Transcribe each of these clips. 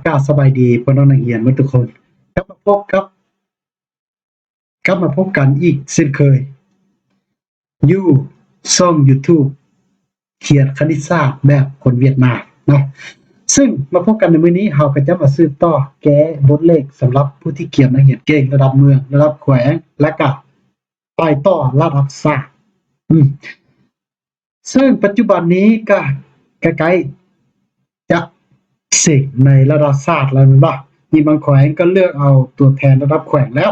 ກາສະບາຍດີພໍ່ນ້ອງນັກຮຽນໝົດທຸກຄົນ ກັບມາພົບກັບ ກັບມາພົບກັນອີກເຊັ່ນເຄີຍ ຢູ່ຊ່ອງຢູທູບຂຽນຄະນິດສາດແບບຄົນຫວຽດນາມເນາະ. ເຊິ່ງມາພົບກັນໃນມື້ນີ້ ເຮົາກໍຈະມາສືບຕໍ່ແກ້ບົດເລກສຳລັບຜູ້ທີ່ກຽມນັກຮຽນເກັ່ງລະດັບເມືອງ, ລະດັບແຂວງ ແລະກະໄປຕໍ່ລະດັບຊາດ. ອືມ ເຊິ່ງປັດຈຸບັນນີ້ກະໃກ້ໆຈະເສັງໃນລະດັບຊາດແລ້ວແມ່ນບໍ່? ມີບາງແຂວງກໍເລືອກເອົາຕົວແທນລະດັບແຂວງແລ້ວ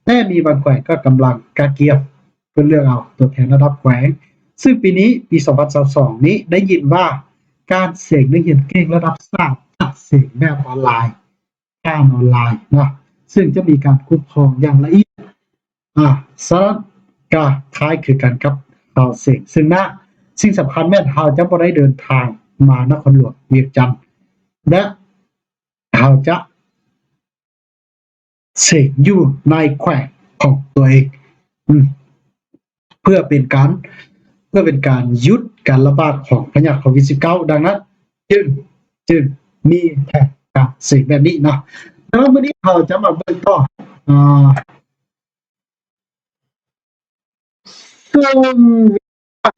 ແລະມີບາງແຂວງກໍກຳລັງກະກຽມເພື່ອເລືອກເອົາຕົວແທນລະດັບແຂວງ. ເຊິ່ງປີນີ້ ປີສອງພັນຊາວສອງນີ້ ໄດ້ຍິນວ່າການເສັງນັກຮຽນເກັ່ງລະດັບຊາດຈະເສັງແບບອອນລາຍ ຜ່ານອອນລາຍເນາະ ເຊິ່ງຈະມີການຄຸ້ມຄອງຢ່າງລະອຽດ. ອາ ສະນັ້ນກະຄ້າຍຄືກັນກັບເຮົາເສັງ ເຊິ່ງນະ ສິ່ງສຳຄັນແມ່ນເຮົາຈະບໍ່ໄດ້ເດີນທາງມານະຄອນຫຼວງວຽງຈັນ ແລະ ເຮົາຈະເສັງຢູ່ໃນແຂວງຂອງຕົວເອງ ອືມ ເພື່ອເປັນການ ເພື່ອເປັນການຢຸດການລະບາດຂອງພະຍາດໂຄວິດສິບເກົ້າ. ດັ່ງນັ້ນ ຈຶ່ງ ຈຶ່ງມີແຜນການເສັງແບບນີ້ເນາະ. ແຕ່ວ່າມື້ນີ້ເຮົາຈະມາເບິ່ງຕໍ່ ອາ ເຊິ່ງ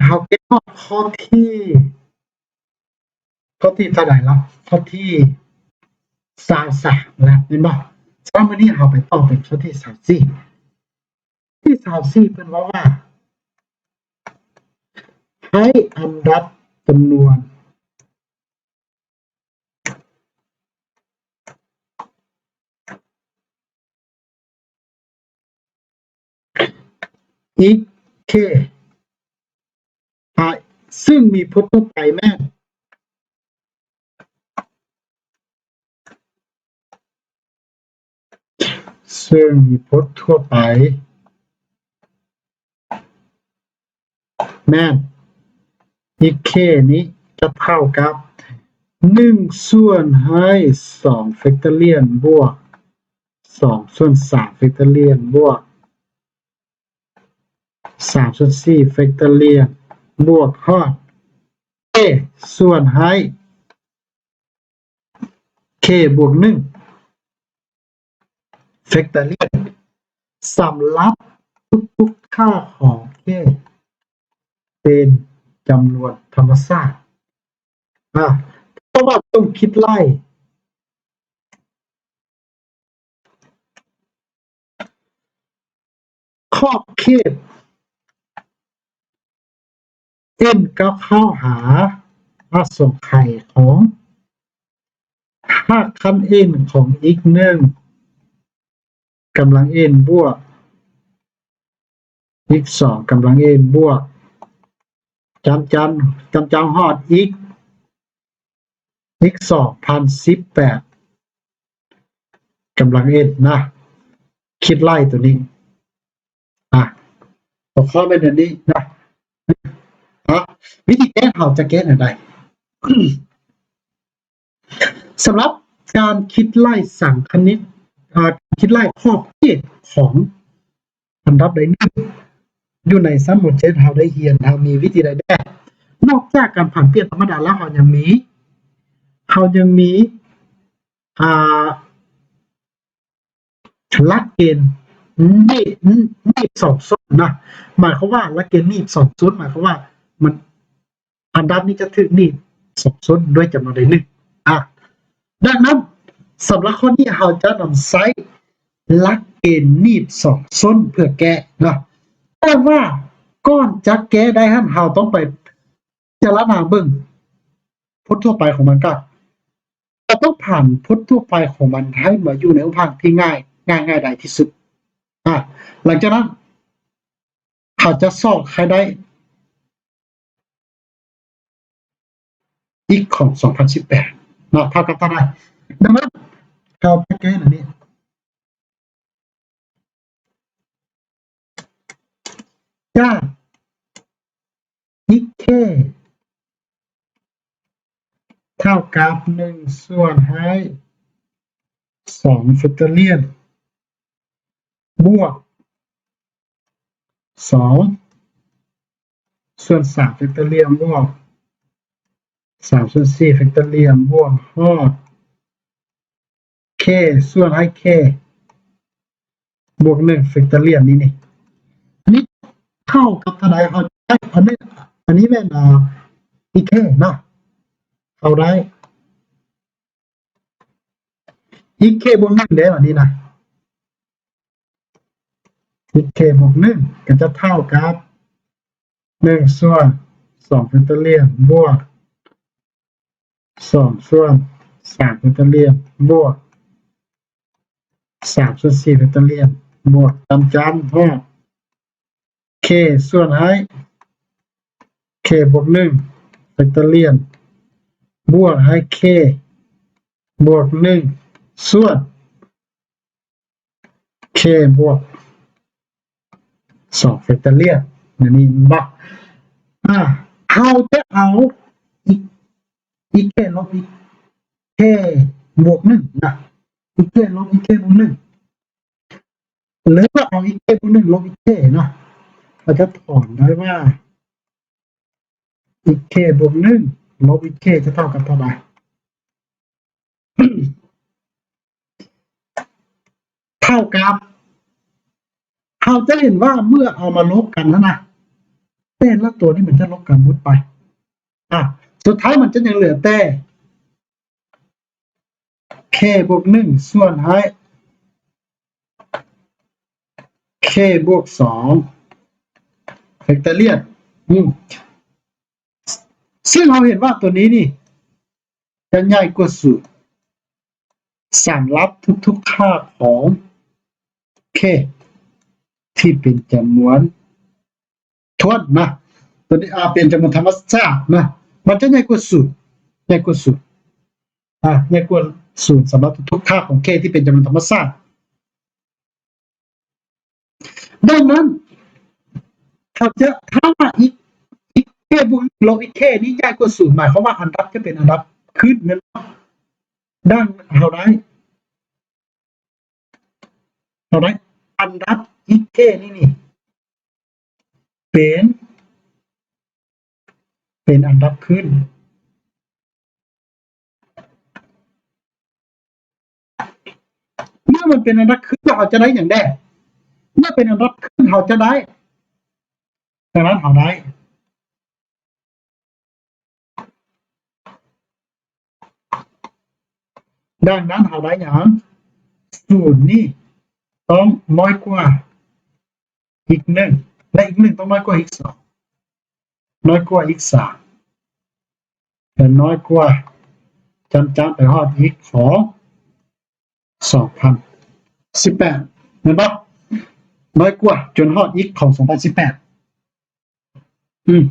ເຮົາແກ້ຮອດຂໍ້ທີ ຂໍ້ທີເທົ່າໃດລະ? ຂໍ້ທີຊາວສາມແລ້ວແມ່ນບໍ່? ສຳລັບມື້ນີ້ເຮົາໄປຕໍ່ເປັນຂໍ້ທີຊາວສີ່. ທີຊາວສີ່ເພິ່ນເວົ້າວ່າ ໃຫ້ອັນດັບຈຳນວນ ອີກ ເຄ ອາ ຊຶ່ງມີພົດທົ່ວໄປແມ່ນ ເຊິ່ງມີພົດທົ່ວໄປແມ່ນ ອີກ ເຄ ນີ້ຈະເທົ່າກັບ ໜຶ່ງສ່ວນຮ້ອຍສອງ ແຟັກໂຕຣຽນ ບວກ ສອງສ່ວນສາມ ແຟັກໂຕຣຽນ ບວກ ສາມສ່ວນສີ່ ແຟັກໂຕຣຽນ ບວກຮອດ ເຄ ສ່ວນຮ້ອຍ ເຄ ບວກໜຶ່ງ ແຟັກໂຕຣຽນ ສຳລັບທຸກໆຄ່າຂອງ ເຄ ເປັນຈຳນວນທຳມະຊາດ. ອາ ເພາະວ່າຕ້ອງຄິດໄລ່ ຂອບເຂດ ເອັນ ກ້າວເຂົ້າຫາອະສົງໄຂຂອງຮາກຂັ້ນ ເອັນ ຂອງ ອີກ ໜຶ່ງ ກຳລັງ ເອັນ ບວກ ອີກ ສອງ ກຳລັງ ເອັນ ບວກ ຈຳຈຳ ຈຳຈຳຮອດ ອີກ ອີກ ສອງພັນສິບແປດ ກຳລັງ ເອັນ ນະ ຄິດໄລ່ຕົວນີ້ ອາ ຫົວຂໍ້ແມ່ນອັນນີ້ນະ ເນາະ ວິທີແກ້ເຮົາຈະແກ້ແນວໃດ? ສຳລັບການຄິດໄລ່ສັງຄະນິດ ເອີ ການຄິດໄລ່ຂອບເຂດຂອງອັນດັບໃດໜຶ່ງ ຢູ່ໃນຊັ້ນ ມ.ເຈັດ ເຮົາໄດ້ຮຽນ ເຮົາມີວິທີໃດແດ່? ນອກຈາກການຜັນປ່ຽນທຳມະດາແລ້ວ ເຮົາຍັງມີ ເຮົາຍັງມີ ອ່າ ຫຼັກເກນໜີບ ໜີບສອງສົ້ນນະ ໝາຍຄວາມວ່າຫຼັກເກນໜີບສອງສົ້ນ ໝາຍຄວາມວ່າມັນ ອັນດັບນີ້ຈະຖືກໜີບສອງສົ້ນດ້ວຍຈຳນວນໃດໜຶ່ງ. ອາ ດັ່ງນັ້ນ ສຳລັບຂໍ້ນີ້ເຮົາຈະນຳໃຊ້ຫຼັກເກນໜີບສອງສົ້ນເພື່ອແກ້ເນາະ. ແຕ່ວ່າກ່ອນຈະແກ້ໄດ້ຫັ້ນ ເຮົາຕ້ອງໄປພິຈາລະນາເບິ່ງ ພົດທົ່ວໄປຂອງມັນກໍ ເຮົາຕ້ອງຜັນພົດທົ່ວໄປຂອງມັນໃຫ້ມາຢູ່ໃນຮູບຮ່າງທີ່ງ່າຍ ງ່າຍ ງ່າຍດາຍທີ່ສຸດ. ອາ ຫຼັງຈາກນັ້ນ ເຮົາຈະຊອກໃຫ້ໄດ້ ອີກ ຂອງ ສອງພັນສິບແປດ ເນາະ ເທົ່າກັບເທົ່າໃດ? ດັ່ງນັ້ນ ເຮົາໄປແກ້ອັນນີ້ ຈາກ ອີກ ເຄ ເທົ່າກັບ ໜຶ່ງສ່ວນຮ້ອຍສອງ ແຟັກໂຕຣຽນ ບວກ ສອງສ່ວນສາມ ແຟັກໂຕຣຽນ ບວກ ສາມສ່ວນສີ່ ແຟັກໂຕຣຽນ ບວກຮອດ k ສ່ວນໃຫ້ k ບວກໜຶ່ງ factorial ນີ້ນີ້ ອັນນີ້ເທົ່າກັບເທົ່າໃດ? ເຮົາໄດ້ ອັນນີ້ ອັນນີ້ແມ່ນ ອ່າ x k ເນາະ ເຮົາໄດ້ x k ບວກໜຶ່ງເດ້ ອັນນີ້ນະ x k ບວກໜຶ່ງ ກໍຈະເທົ່າກັບ ໜຶ່ງສ່ວນສອງ factorial ບວກ ສອງສ່ວນສາມ factorial ບວກ ສາມສ່ວນສີ່ factorial ບວກ ຈ້ຳໆ ຮອດ k ສ່ວນໃຫ້ k ບວກໜຶ່ງ factorial ບວກໃຫ້ k ບວກໜຶ່ງ ສ່ວນ k ບວກສອງ factorial ອັນນີ້ແມ່ນບໍ່? ອ່າ ເຮົາຈະເອົາ x k ລົບ x k ບວກໜຶ່ງນະ x k ລົບ x k ບວກໜຶ່ງ ຫຼືວ່າເອົາ x k ບວກໜຶ່ງ ລົບ x k ເນາະ ເຮົາຈະຖອນໄດ້ວ່າ x k ບວກໜຶ່ງ ລົບ x k ຈະເທົ່າກັບເທົ່າໃດ? ເທົ່າກັບ ເຮົາຈະເຫັນວ່າເມື່ອເອົາມາລົບກັນຫັ້ນນະ ແຕ່ລະຕົວນີ້ມັນຈະລົບກັນໝົດໄປ ອ່າ ສຸດທ້າຍມັນຈະຍັງເຫຼືອແຕ່ k ບວກໜຶ່ງ ສ່ວນໃຫ້ k ບວກສອງ factorial ອືມ ຊຶ່ງເຮົາເຫັນວ່າຕົວນີ້ນີ້ຈະໃຫຍ່ກວ່າສູນ ສຳລັບທຸກໆຄ່າຂອງ k ທີ່ເປັນຈຳນວນຖ້ວນນະ ຕົວນີ້ ອ່າ ເປັນຈຳນວນທຳມະຊາດນະ ມັນຈະໃຫຍ່ກວ່າສູນ ໃຫຍ່ກວ່າສູນ ອ່າ ໃຫຍ່ກວ່າສູນ ສຳລັບທຸກໆຄ່າຂອງ k ທີ່ເປັນຈຳນວນທຳມະຊາດ. ດັ່ງນັ້ນ ເຮົາຈະ ຖ້າວ່າ x k ບວກ ລົບ x k ນີ້ໃຫຍ່ກວ່າສູນ ໝາຍຄວາມວ່າອັນດັບຈະເປັນອັນດັບຂຶ້ນແມ່ນບໍ່? ດັ່ງເຮົາໄດ້ ເຮົາໄດ້ອັນດັບ x k ນີ້ນີ້ ເປັນ ເປັນອັນດັບຂຶ້ນ. ເມື່ອມັນເປັນອັນດັບຂຶ້ນ ເຮົາຈະໄດ້ຫຍັງແດ່? ເມື່ອເປັນອັນດັບຂຶ້ນ ເຮົາຈະໄດ້ ດັ່ງນັ້ນເຮົາໄດ້ ດັ່ງນັ້ນເຮົາໄດ້ຫຍັງ? ສູນນີ້ຕ້ອງນ້ອຍກວ່າ x ໜຶ່ງ ແລະ x ໜຶ່ງຕ້ອງນ້ອຍກວ່າ x ສອງ ນ້ອຍກວ່າ x ສາມ ແລະ ນ້ອຍກວ່າ ຈ້ຳໆ ໄປຮອດ x ຂອງ ສອງພັນສິບແປດ ແມ່ນບໍ່? ນ້ອຍກວ່າຈົນຮອດ x ຂອງ ສອງພັນສິບແປດ ອືມ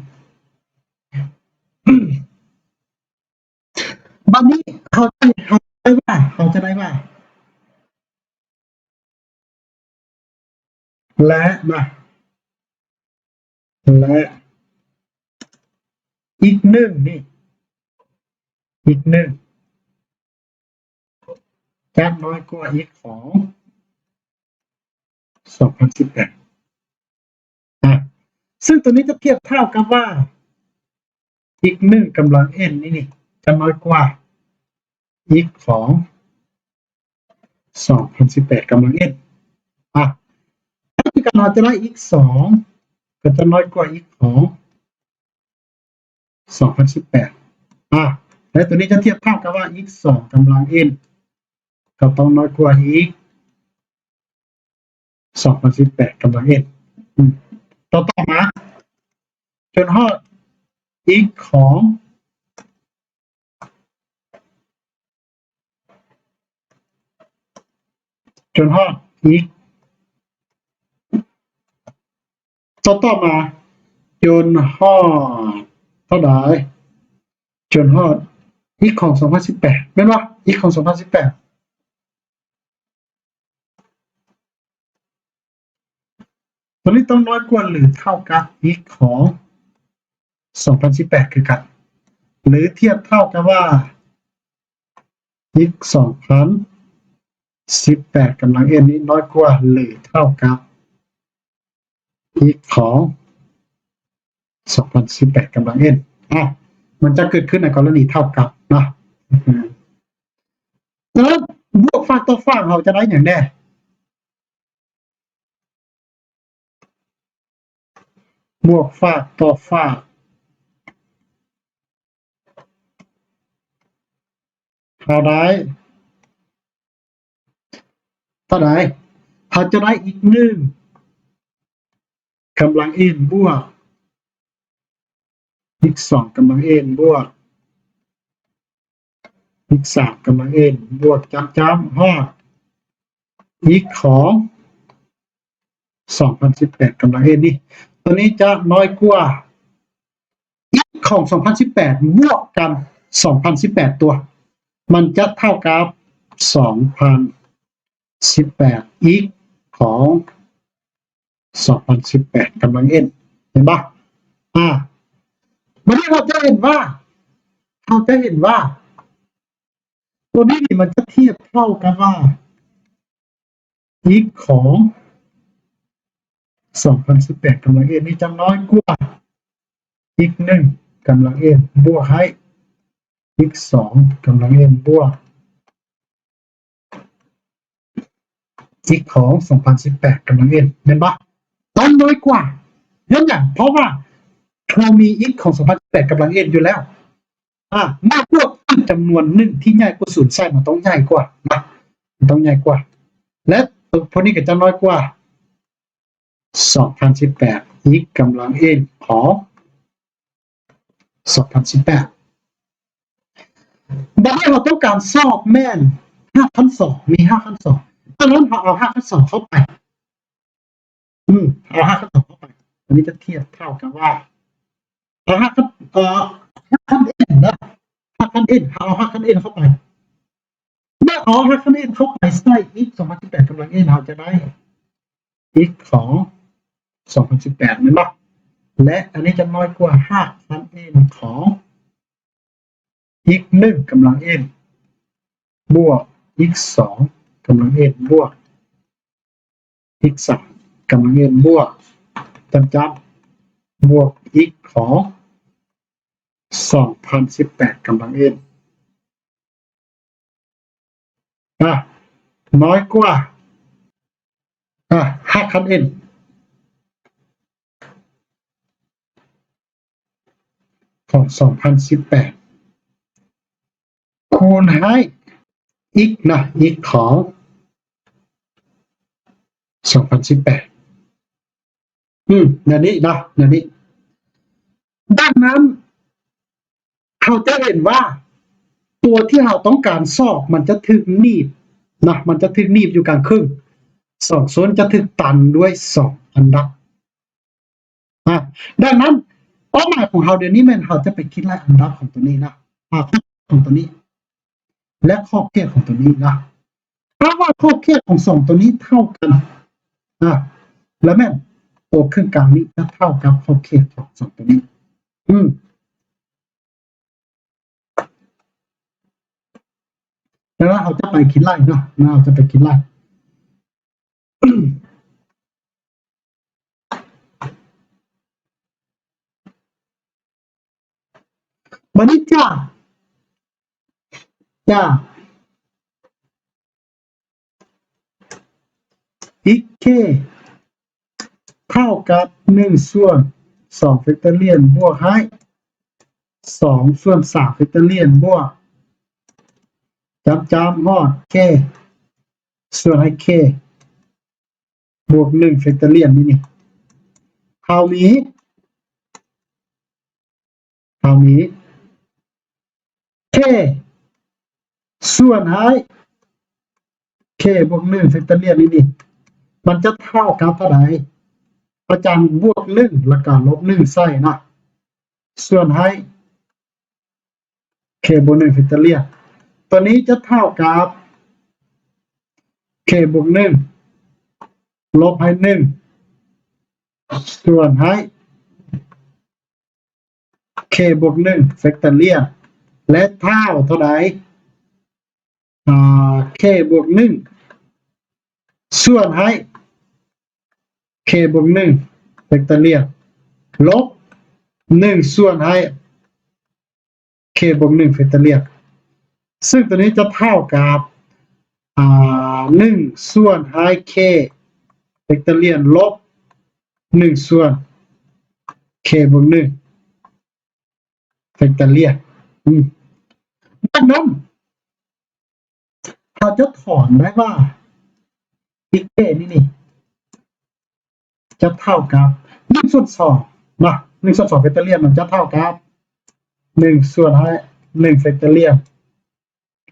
ບັດນີ້ເຮົາຈະ ເຮົາຈະໄດ້ວ່າ ເຮົາຈະໄດ້ວ່າ ແລະ ມາ ແລະ x ໜຶ່ງນີ້ x ໜຶ່ງ ຈະນ້ອຍກວ່າ x ຂອງ ສອງພັນສິບແປດ ອ່າ ຊຶ່ງຕົວນີ້ຈະທຽບເທົ່າກັບວ່າ x ໜຶ່ງກຳລັງ n ນີ້ນີ້ ຈະນ້ອຍກວ່າ x ຂອງ ສອງພັນສິບແປດກຳລັງ n ອ່າ ຄືກັນ ເຮົາຈະໄດ້ x ສອງ ກໍຈະນ້ອຍກວ່າ x ຂອງ ສອງພັນສິບແປດ ອ່າ ແລະ ຕົວນີ້ຈະທຽບເທົ່າກັບວ່າ x ສອງກຳລັງ n ກໍຕ້ອງນ້ອຍກວ່າ x ສອງພັນສິບແປດກຳລັງ n ອືມ ຕໍ່ ຕໍ່ມາ ຈົນຮອດ x ຂອງ ຈົນຮອດ x ຕໍ່ ຕໍ່ມາ ຈົນຮອດເທົ່າໃດ? ຈົນຮອດ x ຂອງ ສອງພັນສິບແປດ ແມ່ນບໍ່? x ຂອງ ສອງພັນສິບແປດ ຕົວນີ້ຕ້ອງນ້ອຍກວ່າ ຫຼື ເທົ່າກັບ x ຂອງ ສອງພັນສິບແປດ ຄືກັນ ຫຼື ທຽບເທົ່າກັບວ່າ x ສອງພັນສິບແປດກຳລັງ n ນີ້ນ້ອຍກວ່າ ຫຼື ເທົ່າກັບ x ຂອງ ສອງພັນສິບແປດກຳລັງ n ອ່າ ມັນຈະເກີດຂຶ້ນໃນກໍລະນີເທົ່າກັບເນາະ. ສະນັ້ນ ບວກຟາກຕໍ່ຟາກ ເຮົາຈະໄດ້ຫຍັງແດ່? ບວກຟາກຕໍ່ຟາກ ເຮົາໄດ້ ເທົ່າໃດ? ເຮົາຈະໄດ້ x ໜຶ່ງກຳລັງ n ບວກ x ສອງກຳລັງ n ບວກ x ສາມກຳລັງ n ບວກຈ້ຳໆ ຮອດ x ຂອງ ສອງພັນສິບແປດກຳລັງ n ນີ້ ຕົວນີ້ຈະນ້ອຍກວ່າ x ຂອງສອງພັນສິບແປດ ບວກກັນສອງພັນສິບແປດຕົວ ມັນຈະເທົ່າກັບສອງພັນສິບແປດ x ຂອງສອງພັນສິບແປດກຳລັງ n ເຫັນບໍ່? ອາ ບັດນີ້ເຮົາຈະເຫັນວ່າ ເຮົາຈະເຫັນວ່າ ຕົວນີ້ນີ້ມັນຈະທຽບເທົ່າກັບວ່າ x ຂອງສອງພັນສິບແປດກຳລັງ n ນີ້ຈະນ້ອຍກວ່າ x ໜຶ່ງກຳລັງ n ບວກໃຫ້ x ສອງກຳລັງ n ບວກ x ຂອງສອງພັນສິບແປດກຳລັງ n ແມ່ນບໍ່? ຕ້ອງນ້ອຍກວ່າ ຍ້ອນຫຍັງ? ເພາະວ່າເຮົາມີ x ຂອງສອງພັນສິບແປດກຳລັງ n ຢູ່ແລ້ວ ອາ ມາບວກອີກຈຳນວນໜຶ່ງທີ່ໃຫຍ່ກວ່າສູນໃສ່ ມັນຕ້ອງໃຫຍ່ກວ່ານະ ມັນຕ້ອງໃຫຍ່ກວ່າ ແລະ ພວກນີ້ກໍຈະນ້ອຍກວ່າສອງພັນສິບແປດ x ກຳລັງ n ຂອງສອງພັນສິບແປດ ບັດນີ້ເຮົາຕ້ອງການຊອກແມ່ນຮາກຂັ້ນສອງ ມີຮາກຂັ້ນສອງ ດັ່ງນັ້ນເຮົາເອົາຮາກຂັ້ນສອງເຂົ້າໄປ ອືມ ເອົາຮາກຂັ້ນສອງເຂົ້າໄປ ອັນນີ້ຈະທຽບເທົ່າກັບວ່າ ເອົາຮາກຂັ້ນ ເອີ ຮາກຂັ້ນ n ນະ ຮາກຂັ້ນ n ເຮົາເອົາຮາກຂັ້ນ n ເຂົ້າໄປ ເມື່ອເອົາຮາກຂັ້ນ n ເຂົ້າໄປໃສ່ x ສອງພັນສິບແປດກຳລັງ n ເຮົາຈະໄດ້ x ຂອງສອງພັນສິບແປດ ແມ່ນບໍ່? ແລະ ອັນນີ້ຈະນ້ອຍກວ່າຮາກຂັ້ນ n ຂອງ x ໜຶ່ງກຳລັງ n ບວກ x ສອງກຳລັງ n ບວກ x ສາມກຳລັງ n ບວກ ຈ້ຳໆ ບວກ x ຂອງສອງພັນສິບແປດກຳລັງ n ອາ ນ້ອຍກວ່າ ອາ ຮາກຂັ້ນ n ຂອງສອງພັນສິບແປດ ຄູນໃຫ້ x ນະ x ຂອງສອງພັນສິບແປດ ອືມ ແນວນີ້ເນາະ ແນວນີ້ ດັ່ງນັ້ນ ເຮົາຈະເຫັນວ່າ ຕົວທີ່ເຮົາຕ້ອງການຊອກ ມັນຈະຖືກໜີບເນາະ ມັນຈະຖືກໜີບຢູ່ກາງເຄິ່ງ ສອງສ່ວນຈະຖືກຕັນດ້ວຍສອງອັນດັບ ອາ ດັ່ງນັ້ນ ເປົ້າໝາຍຂອງເຮົາດຽວນີ້ແມ່ນເຮົາຈະໄປຄິດໄລ່ອັນດັບຂອງຕົວນີ້ນະ ອາ ຂອງຕົວນີ້ ແລະ ຂອບເຂດຂອງຕົວນີ້ນະ ຖ້າວ່າຂອບເຂດຂອງສອງຕົວນີ້ເທົ່າກັນ ອາ ລະແມ່ນຕົວເຄິ່ງກາງນີ້ຈະເທົ່າກັບຂອບເຂດຂອງສອງຕົວນີ້ ອືມ ແຕ່ວ່າເຮົາຈະໄປຄິດໄລ່ເນາະ ເຮົາຈະໄປຄິດໄລ່ ບັດນີ້ຈາກ ຈາກ x k ເທົ່າກັບໜຶ່ງສ່ວນສອງ factorial ບວກໃຫ້ສອງສ່ວນສາມ factorial ບວກ ຈ້ຳໆ ຮອດ k ສ່ວນໃຫ້ k ບວກໜຶ່ງ factorial ນີ້ນີ້ ເຮົາມີ ເຮົາມີ k ສ່ວນໃຫ້ k ບວກໜຶ່ງ factorial ນີ້ນີ້ ມັນຈະເທົ່າກັບເທົ່າໃດ? ອາຈານບວກໜຶ່ງ ແລ້ວກໍລົບໜຶ່ງໃສ່ເນາະ ສ່ວນໃຫ້ k ບວກໜຶ່ງ factorial ຕົວນີ້ຈະເທົ່າກັບ k ບວກໜຶ່ງ ລົບໃຫ້ໜຶ່ງ ສ່ວນໃຫ້ k ບວກໜຶ່ງ factorial ແລະ ເທົ່າເທົ່າໃດ? ອາ k ບວກໜຶ່ງ ສ່ວນໃຫ້ k ບວກໜຶ່ງ factorial ລົບໜຶ່ງ ສ່ວນໃຫ້ k ບວກໜຶ່ງ factorial ຊຶ່ງຕົວນີ້ຈະເທົ່າກັບ ອ່າ ໜຶ່ງສ່ວນ height k factorial ລົບ ໜຶ່ງສ່ວນ k ບວກໜຶ່ງ factorial ອືມ ດັ່ງນັ້ນ ເຮົາຈະຖອນໄດ້ວ່າ x k ນີ້ ນີ້ ຈະເທົ່າກັບ ໜຶ່ງສ່ວນສອງເນາະ ໜຶ່ງສ່ວນສອງ factorial ມັນຈະເທົ່າກັບ ໜຶ່ງສ່ວນ height ໜຶ່ງ factorial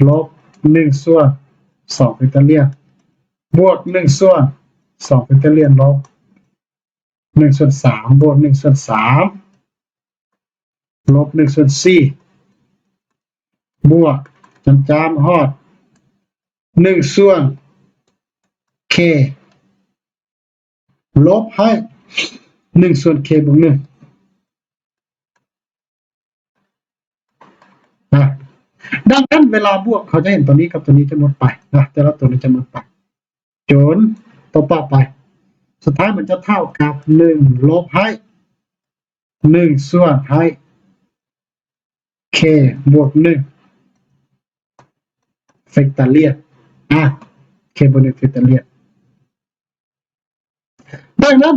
ລົບ ໜຶ່ງສ່ວນສອງ factorial ບວກ ໜຶ່ງສ່ວນສອງ factorial ລົບ ໜຶ່ງສ່ວນສາມ ບວກ ໜຶ່ງສ່ວນສາມ ລົບ ໜຶ່ງສ່ວນສີ່ ບວກ ຈາມໆ ຮອດ ໜຶ່ງສ່ວນ k ລົບ height ໜຶ່ງສ່ວນ k ບວກໜຶ່ງ ນະ. ດັ່ງນັ້ນ ເວລາບວກ ເຮົາຈະເຫັນຕົວນີ້ກັບຕົວນີ້ຈະໝົດໄປນະ ແຕ່ລະຕົວນີ້ຈະໝົດໄປ ຈົນຕົວຕໍ່ໄປ ສຸດທ້າຍມັນຈະເທົ່າກັບ ໜຶ່ງ ລົບ height ໜຶ່ງສ່ວນ height k ບວກໜຶ່ງ factorial ອາ k ບວກໜຶ່ງ factorial. ດັ່ງນັ້ນ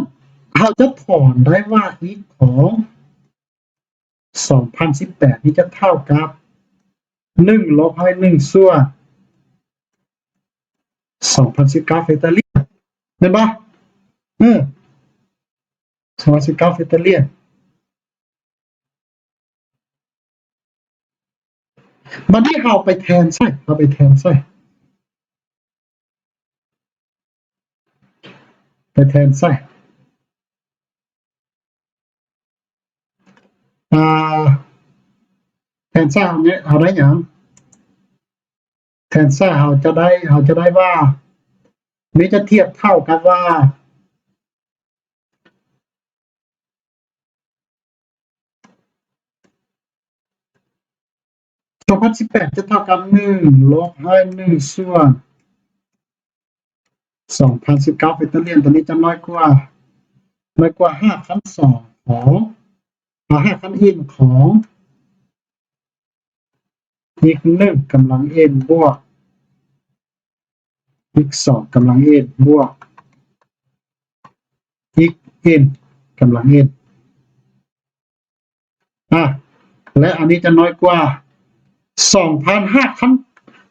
ເຮົາຈະຖອນໄດ້ວ່າ x ຂອງສອງພັນສິບແປດນີ້ຈະເທົ່າກັບ ໜຶ່ງ ລົບ height ໜຶ່ງສ່ວນສອງພັນສິບເກົ້າ factorial ແມ່ນບໍ່? ເອີ ສອງພັນສິບເກົ້າ factorial. ບັດນີ້ເຮົາໄປແທນໃສ່ ເຮົາໄປແທນໃສ່ ໄປແທນໃສ່ ອ່າ ແທນໃສ່ເຮົາໄດ້ຫຍັງ? ແທນໃສ່ເຮົາຈະໄດ້ ເຮົາຈະໄດ້ວ່າ ນີ້ຈະທຽບເທົ່າກັບວ່າ ສອງພັນສິບແປດຈະເທົ່າກັບ ໜຶ່ງ ລົບ height ໜຶ່ງສ່ວນສອງພັນສິບເກົ້າ factorial ຕົວນີ້ຈະນ້ອຍກວ່າ ນ້ອຍກວ່າຮາກຂັ້ນສອງຂອງ ອາ ຮາກຂັ້ນ n ຂອງ x ໜຶ່ງກຳລັງ n ບວກ x ສອງກຳລັງ n ບວກ x n ກຳລັງ n ອາ ແລະ ອັນນີ້ຈະນ້ອຍກວ່າ ສອງພັນ ຮາກຂັ້ນ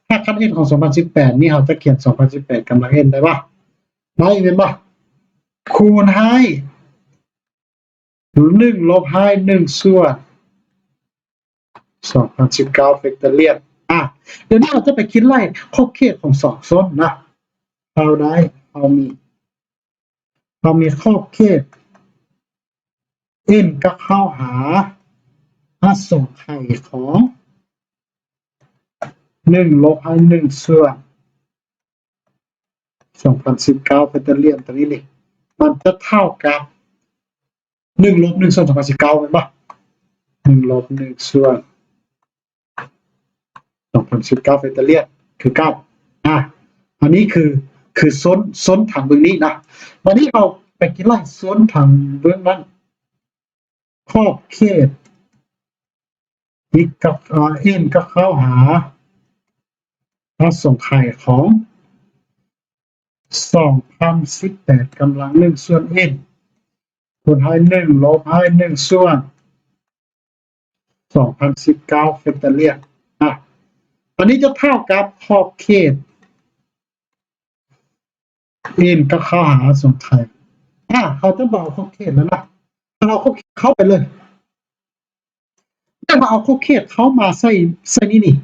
ຮາກຂັ້ນ n ຂອງ ສອງພັນສິບແປດ ນີ້ ເຮົາຈະຂຽນ ສອງພັນສິບແປດກຳລັງ n ໄດ້ບໍ່? ໄດ້ແມ່ນບໍ່? ຄູນໃຫ້ ໜຶ່ງ ລົບ height ໜຶ່ງສ່ວນສອງພັນສິບເກົ້າ factorial ອາ ດຽວນີ້ເຮົາຈະໄປຄິດໄລ່ຂອບເຂດຂອງສອງຊົນນະ ເຮົາໄດ້ ເຮົາມີ ເຮົາມີຂອບເຂດ n ກໍເຂົ້າຫາອະສົງໄຂຂອງ ໜຶ່ງ ລົບ height ໜຶ່ງສ່ວນສອງພັນສິບເກົ້າ factorial ຕົວນີ້ນີ້ ມັນຈະເທົ່າກັບ ໜຶ່ງ ລົບ ໜຶ່ງສ່ວນສອງພັນສິບເກົ້າ ແມ່ນບໍ່? ໜຶ່ງ ລົບ ໜຶ່ງສ່ວນສອງພັນສິບເກົ້າ factorial ຄືເກົ່າ ອາ ອັນນີ້ຄື ຄືໂຊນ ໂຊນທາງເບື້ອງນີ້ນະ. ບັດນີ້ເຮົາໄປກິນໄລ່ໂຊນທາງເບື້ອງນັ້ນ ຂອບເຂດ x ກັບ ເອີ n ກໍເຂົ້າຫາອະສົງໄຂຂອງ ສອງພັນສິບແປດກຳລັງໜຶ່ງສ່ວນ n ຄູນໃຫ້ໜຶ່ງ ລົບໃຫ້ໜຶ່ງສ່ວນສອງພັນສິບເກົ້າ factorial ນະ. ອັນນີ້ຈະເທົ່າກັບຂອບເຂດ n ກໍເຂົ້າຫາອະສົງໄຂ ອາ ເຮົາຈະບໍ່ເອົາຂອບເຂດແລ້ວນະ ເຮົາເອົາຂອບເຂດເຂົ້າໄປເລີຍ. ແຕ່ວ່າເອົາຂອບເຂດເຂົ້າມາໃສ່ ໃສ່ນີ້ນີ້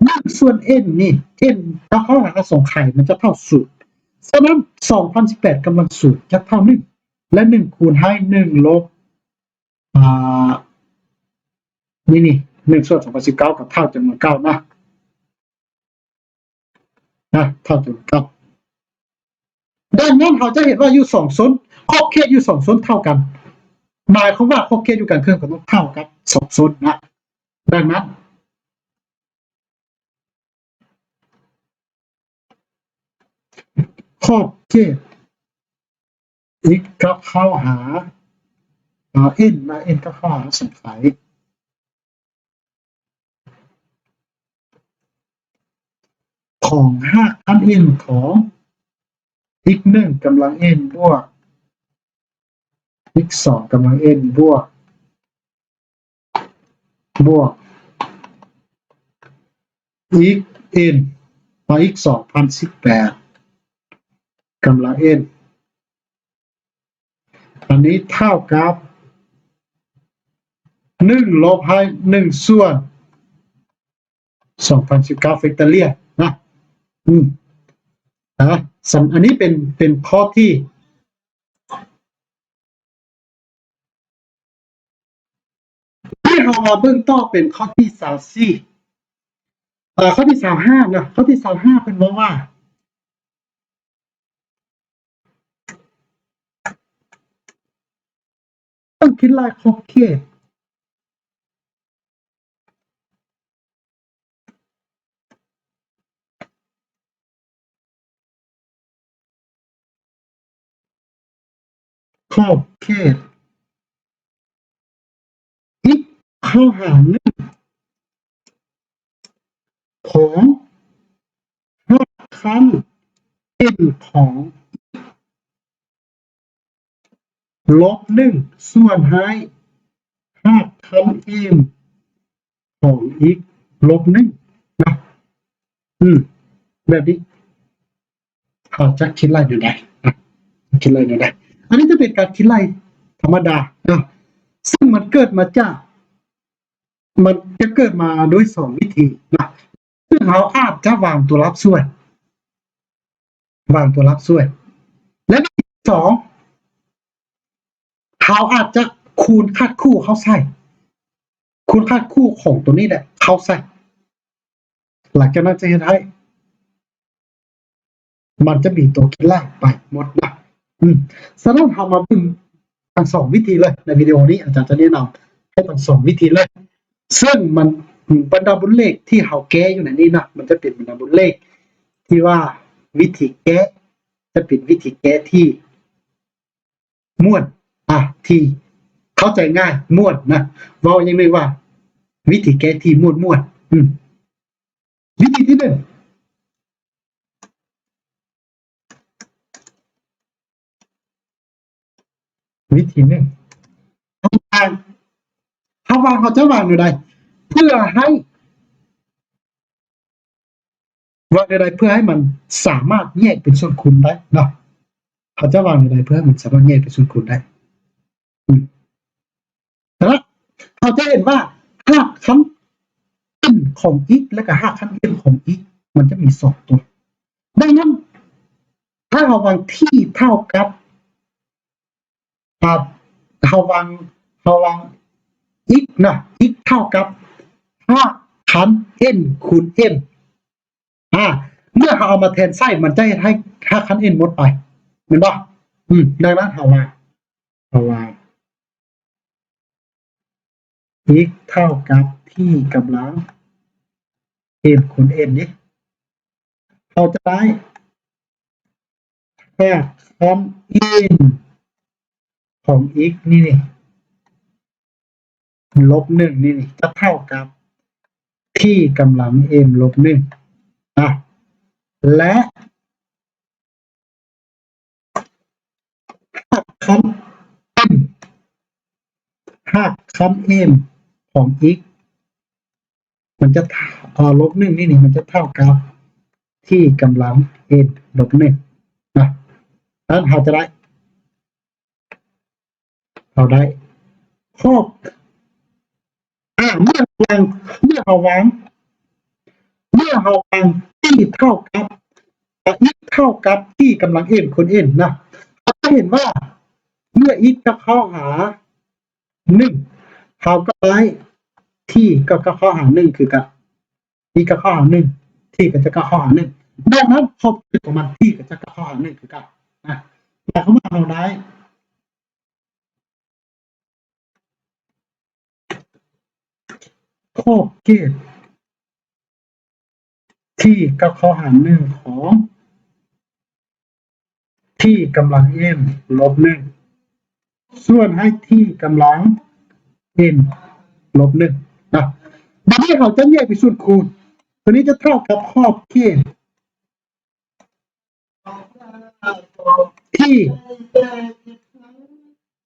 ໜຶ່ງສ່ວນ n ນີ້ n ກໍເຂົ້າຫາອະສົງໄຂ ມັນຈະເທົ່າສູນ. ສະນັ້ນ ສອງພັນສິບແປດກຳລັງສູນຈະເທົ່າໜຶ່ງ ແລະ ໜຶ່ງຄູນໃຫ້ໜຶ່ງລົບ ອາ ນີ້ນີ້ ໜຶ່ງສ່ວນສອງພັນສິບເກົ້າ ກໍເທົ່າຈຳນວນເກົ່ານະ. ນະ ເທົ່າຕົວເກົ່າ. ດັ່ງນັ້ນ ເຮົາຈະເຫັນວ່າຢູ່ສອງໂຊນ ຂອບເຂດຢູ່ສອງໂຊນເທົ່າກັນ ໝາຍຄວາມວ່າຂອບເຂດຢູ່ກາງເຄື່ອງກໍຕ້ອງເທົ່າກັບສອງໂຊນນະ. ດັ່ງນັ້ນ ຂອບເຂດ x ກໍເຂົ້າຫາ ເອີ n ນະ n ກໍເຂົ້າຫາອະສົງໄຂ ຂ ຂອງຮາກຂັ້ນ n ຂອງ x ໜຶ່ງກຳລັງ n ບວກ x ສອງກຳລັງ n ບວກ ບວກ x n ມາ x ສອງພັນສິບແປດກຳລັງ n ອັນນີ້ເທົ່າກັບ ໜຶ່ງລົບໃຫ້ ໜຶ່ງສ່ວນ ສອງພັນສິບເກົ້າ factorial ນະ ອືມ ນະ ສຳ ອັນນີ້ເປັນ ເປັນຂໍ້ທີ່ ທີ່ເຮົາມາເບິ່ງຕໍ່ເປັນຂໍ້ທີຊາວສີ່ ເອີ ຂໍ້ທີຊາວຫ້າເນາະ ຂໍ້ທີຊາວຫ້າເພິ່ນເວົ້າວ່າ ຕ້ອງຄິດໄລ່ຂອບເຂດ ຂອບເຂດ x ເຂົ້າຫາ ໜຶ່ງ ຂອງຮາກຂັ້ນ n ຂອງ ລົບ ໜຶ່ງ ສ່ວນໃຫ້ຮາກຂັ້ນ m ຂອງ x ລົບ ໜຶ່ງ ນະ ອືມ ແບບນີ້ ເຮົາຈະຄິດໄລ່ແນວໃດ ນະ ຄິດໄລ່ແນວໃດ ອັນນີ້ຈະເປັນການຄິດໄລ່ທຳມະດາ ນະ ຊຶ່ງມັນເກີດມາຈາກ ມັນຈະເກີດມາໂດຍສອງວິທີ ນະ ຊຶ່ງເຮົາອາດຈະວາງຕົວລັບຊ່ວຍ ວາງຕົວລັບຊ່ວຍ ແລະ ວິທີສອງ ເຮົາອາດຈະຄູນຄາດຄູ່ເຂົ້າໃສ່ ຄູນຄາດຄູ່ຂອງຕົວນີ້ແຫຼະເຂົ້າໃສ່ ຫຼັງຈາກນັ້ນຈະເຮັດໃຫ້ມັນຈະມີຕົວຄິດໄລ່ໄປໝົດນະ ອືມ ສະນັ້ນເຮົາມາເບິ່ງທັງສອງວິທີເລີຍ ໃນວິດີໂອນີ້ອາຈານຈະແນະນຳໃຫ້ທັງສອງວິທີເລີຍ ເຊິ່ງມັນ ບັນດາບົດເລກທີ່ເຮົາແກ້ຢູ່ໃນນີ້ນະ ມັນຈະເປັນບັນດາບົດເລກທີ່ວ່າວິທີແກ້ ຈະເປັນວິທີແກ້ທີ່ມ່ວນ ອ່າ ທີ່ເຂົ້າໃຈງ່າຍ ມ່ວນນະ ເວົ້າຢ່າງໜຶ່ງວ່າ ວິທີແກ້ທີ່ມ່ວນໆ ອືມ ວິທີທີໜຶ່ງ ວິທີໜຶ່ງ ເຮົາວາງ ເຮົາວາງ ເຮົາຈະວາງແນວໃດ ເພື່ອໃຫ້ ວາງແນວໃດເພື່ອໃຫ້ມັນສາມາດແຍກເປັນສ່ວນຄູນໄດ້ເນາະ ເຮົາຈະວາງແນວໃດເພື່ອໃຫ້ມັນສາມາດແຍກເປັນສ່ວນຄູນໄດ້ ອືມ ແລ້ວເຮົາຈະເຫັນວ່າຮາກຂັ້ນ n ຂອງ x ແລະກະຮາກຂັ້ນ m ຂອງ x ມັນຈະມີສອງຕົວ ດັ່ງນັ້ນ ຖ້າເຮົາວາງ t ເທົ່າກັບ ອ່າ ເຮົາວາງ ເຮົາວາງ x ນະ x ເທົ່າກັບຮາກຂັ້ນ n ຄູນ m ອ່າ ເມື່ອເຮົາເອົາມາແທນໃສ່ ມັນຈະເຮັດໃຫ້ຮາກຂັ້ນ n ໝົດໄປ ແມ່ນບໍ່? ອືມ ດັ່ງນັ້ນເຮົາວ່າ ເຮົາວ່າ x ເທົ່າກັບ t ກຳລັງ m ຄູນ n ນີ້ ເຮົາຈະໄດ້ ຮາກຂັ້ນ n ຂອງ x ນີ້ ນີ້ ລົບໜຶ່ງ ນີ້ ນີ້ ຈະເທົ່າກັບ t ກຳລັງ m ລົບໜຶ່ງ ນະ ແລະ ຮາກຂັ້ນ m ຮາກຂັ້ນ m ຂອງ x ມັນຈະ ເອີ ລົບໜຶ່ງ ນີ້ ນີ້ ມັນຈະເທົ່າກັບ t ກຳລັງ n ລົບໜຶ່ງ ນະ ນັ້ນເຮົາຈະໄດ້ ເຮົາໄດ້ ຮອບ ອ່າ ເມື່ອວາງ ເມື່ອເຮົາວາງ ເມື່ອເຮົາວາງ t ເທົ່າກັບ x ເທົ່າກັບ t ກຳລັງ m ຄູນ n ນະ ເຮົາຈະເຫັນວ່າ ເມື່ອ x ຈະເຂົ້າຫາ ໜຶ່ງ ເຮົາກໍໄດ້ t ກໍ ກໍເຂົ້າຫາ ໜຶ່ງ ຄືກັນ t ກໍເຂົ້າຫາ ໜຶ່ງ t ກໍຈະເຂົ້າຫາ ໜຶ່ງ ດັ່ງນັ້ນ ຂອບເຂດຂອງມັນ t ກໍຈະເຂົ້າຫາ ໜຶ່ງ ຄືກັນ ນະ ໝາຍຄວາມວ່າເຮົາໄດ້ ຂອບເຂດ t ກໍເຂົ້າຫາ ໜຶ່ງ ຂອງ t ກຳລັງ m ລົບໜຶ່ງ ສ່ວນໃຫ້ t ກຳລັງ n ລົບໜຶ່ງ ນະ ບາດນີ້ເຮົາຈະແຍກເປັນສ່ວນຄູນ ຕົວນີ້ຈະເທົ່າກັບຂອບເຂດ ທີ່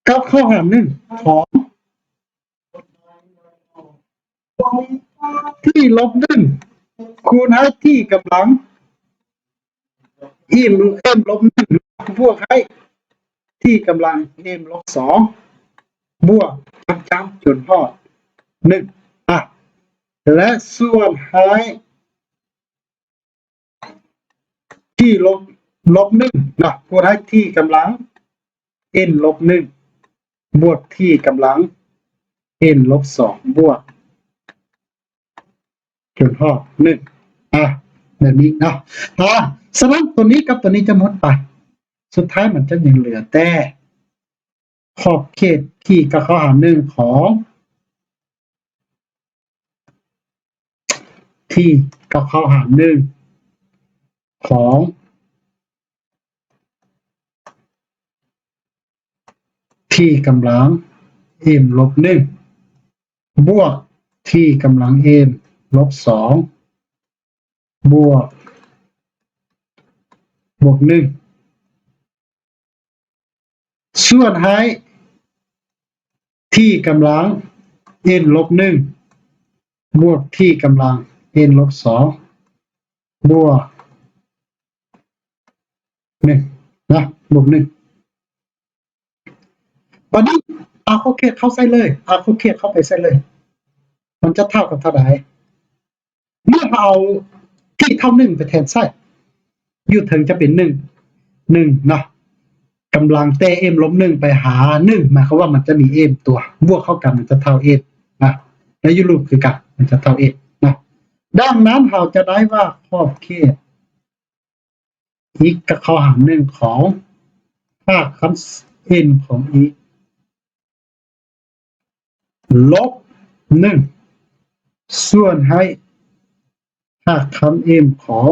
ກັບເຂົ້າຫາໜຶ່ງຂອງ ທີ່ລົບໜຶ່ງ ຄູນໃຫ້ ທີ່ກຳລັງ m ເອັມລົບໜຶ່ງ ບວກໃຫ້ ທີ່ກຳລັງ m ລົບສອງ ບວກ ຈຳຈຳ ຈົນຮອດໜຶ່ງ ອ່ະ ແລະ ສ່ວນໃຫ້ ທີ່ລົບ ລົບໜຶ່ງນະ ຄູນໃຫ້ ທີ່ກຳລັງ n ລົບໜຶ່ງ ບວກ ທີ່ກຳລັງ n ລົບສອງ ບວກ ຈົນຮອດໜຶ່ງ ອ່ະ ແບບນີ້ເນາະ ອ່ະ ສະນັ້ນ ຕົວນີ້ກັບຕົວນີ້ຈະໝົດໄປ ສຸດທ້າຍມັນຈະຍັງເຫຼືອແຕ່ ຂອບເຂດ ທີ່ກັບເຂົ້າຫາໜຶ່ງຂອງ ທີ່ກັບເຂົ້າຫາໜຶ່ງຂອງ ທີ່ກຳລັງ m ລົບໜຶ່ງ ບວກ ທີ່ກຳລັງ m ລົບສອງ ບວກ ບວກໜຶ່ງ ສ່ວນໃຫ້ ທີ່ກຳລັງ n ລົບໜຶ່ງ ບວກ ທີ່ກຳລັງ n ລົບສອງ ບວກໜຶ່ງນະ ບວກໜຶ່ງ ບັດນີ້ເອົາຂອບເຂດເຂົ້າໃສ່ເລີຍ ເອົາຂອບເຂດເຂົ້າໄປໃສ່ເລີຍ ມັນຈະເທົ່າກັບເທົ່າໃດ? ເມື່ອເຮົາເອົາທີ່ເທົ່າໜຶ່ງໄປແທນໃສ່ ຢູ່ເທິງຈະເປັນໜຶ່ງ ໜຶ່ງເນາະ ກຳລັງແຕ່ m ລົບໜຶ່ງໄປຫາໜຶ່ງ ໝາຍຄວາມວ່າມັນຈະມີ m ຕົວ ບວກເຂົ້າກັນມັນຈະເທົ່າ m ນະ ແລະ ຢູ່ລຸ່ມຄືກັນ ມັນຈະເທົ່າ m ນະ. ດັ່ງນັ້ນເຮົາຈະໄດ້ວ່າຂອບເຂດ x ກັບເຂົ້າຫາໜຶ່ງຂອງຮາກຂັ້ນ n ຂອງ x ລົບໜຶ່ງ ສ່ວນໃຫ້ຮາກຂັ້ນ m ຂອງ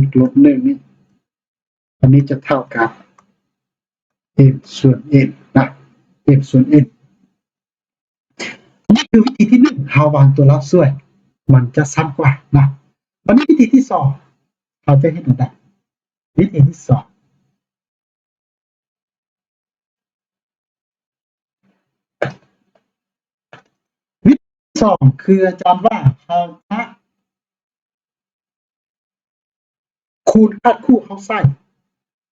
x ລົບໜຶ່ງນີ້ ອັນນີ້ຈະເທົ່າກັບ m ສ່ວນ n ນະ m ສ່ວນ n. ອັນນີ້ຄືວິທີທີໜຶ່ງ ເຮົາວາງຕົວລັບຊ່ວຍ ມັນຈະສັ້ນກວ່ານະ. ບັດນີ້ວິທີທີສອງ ເຮົາຈະເຮັດແນວໃດ? ວິທີທີສອງ ວິທີສອງຄືອາຈານວ່າເຮົາຈະຄູນຄາດຄູ່ເຂົ້າໃສ່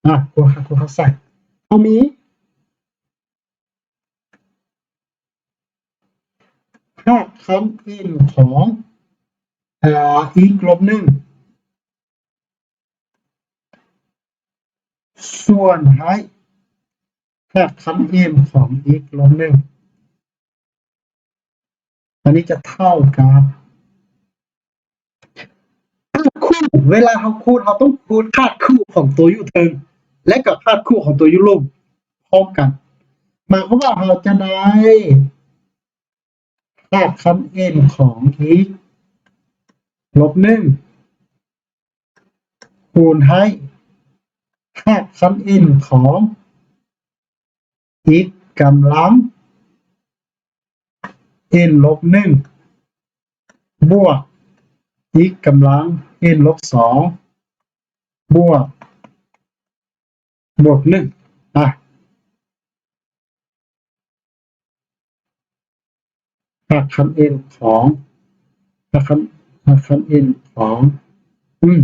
ອ່າ ຄູນຄາດຄູ່ເຂົ້າໃສ່ ເຮົາມີ ຮາກຂັ້ນ m ຂອງ ເອີ x ລົບໜຶ່ງ ສ່ວນໃຫ້ຮາກຂັ້ນ m ຂອງ x ລົບໜຶ່ງ ອັນນີ້ຈະເທົ່າກັບ ຄາດຄູ່ ເວລາເຮົາຄູນ ເຮົາຕ້ອງຄູນຄາດຄູ່ຂອງຕົວຢູ່ເທິງ ແລະ ກໍຄາດຄູ່ຂອງຕົວຢູ່ລຸ່ມພ້ອມກັນ ໝາຍຄວາມວ່າເຮົາຈະໄດ້ຮາກຂັ້ນ m ຂອງ x ລົບໜຶ່ງ ຄູນໃຫ້ຮາກຂັ້ນ m ຂອງ x ກຳລັງ n ລົບໜຶ່ງ ບວກ x ກຳລັງ n ລົບສອງ ບວກ ບວກໜຶ່ງ ອ່ະ ຮາກຂັ້ນ m ຂອງ ຮາກຂັ້ນ ຮາກຂັ້ນ m ຂອງ ອືມ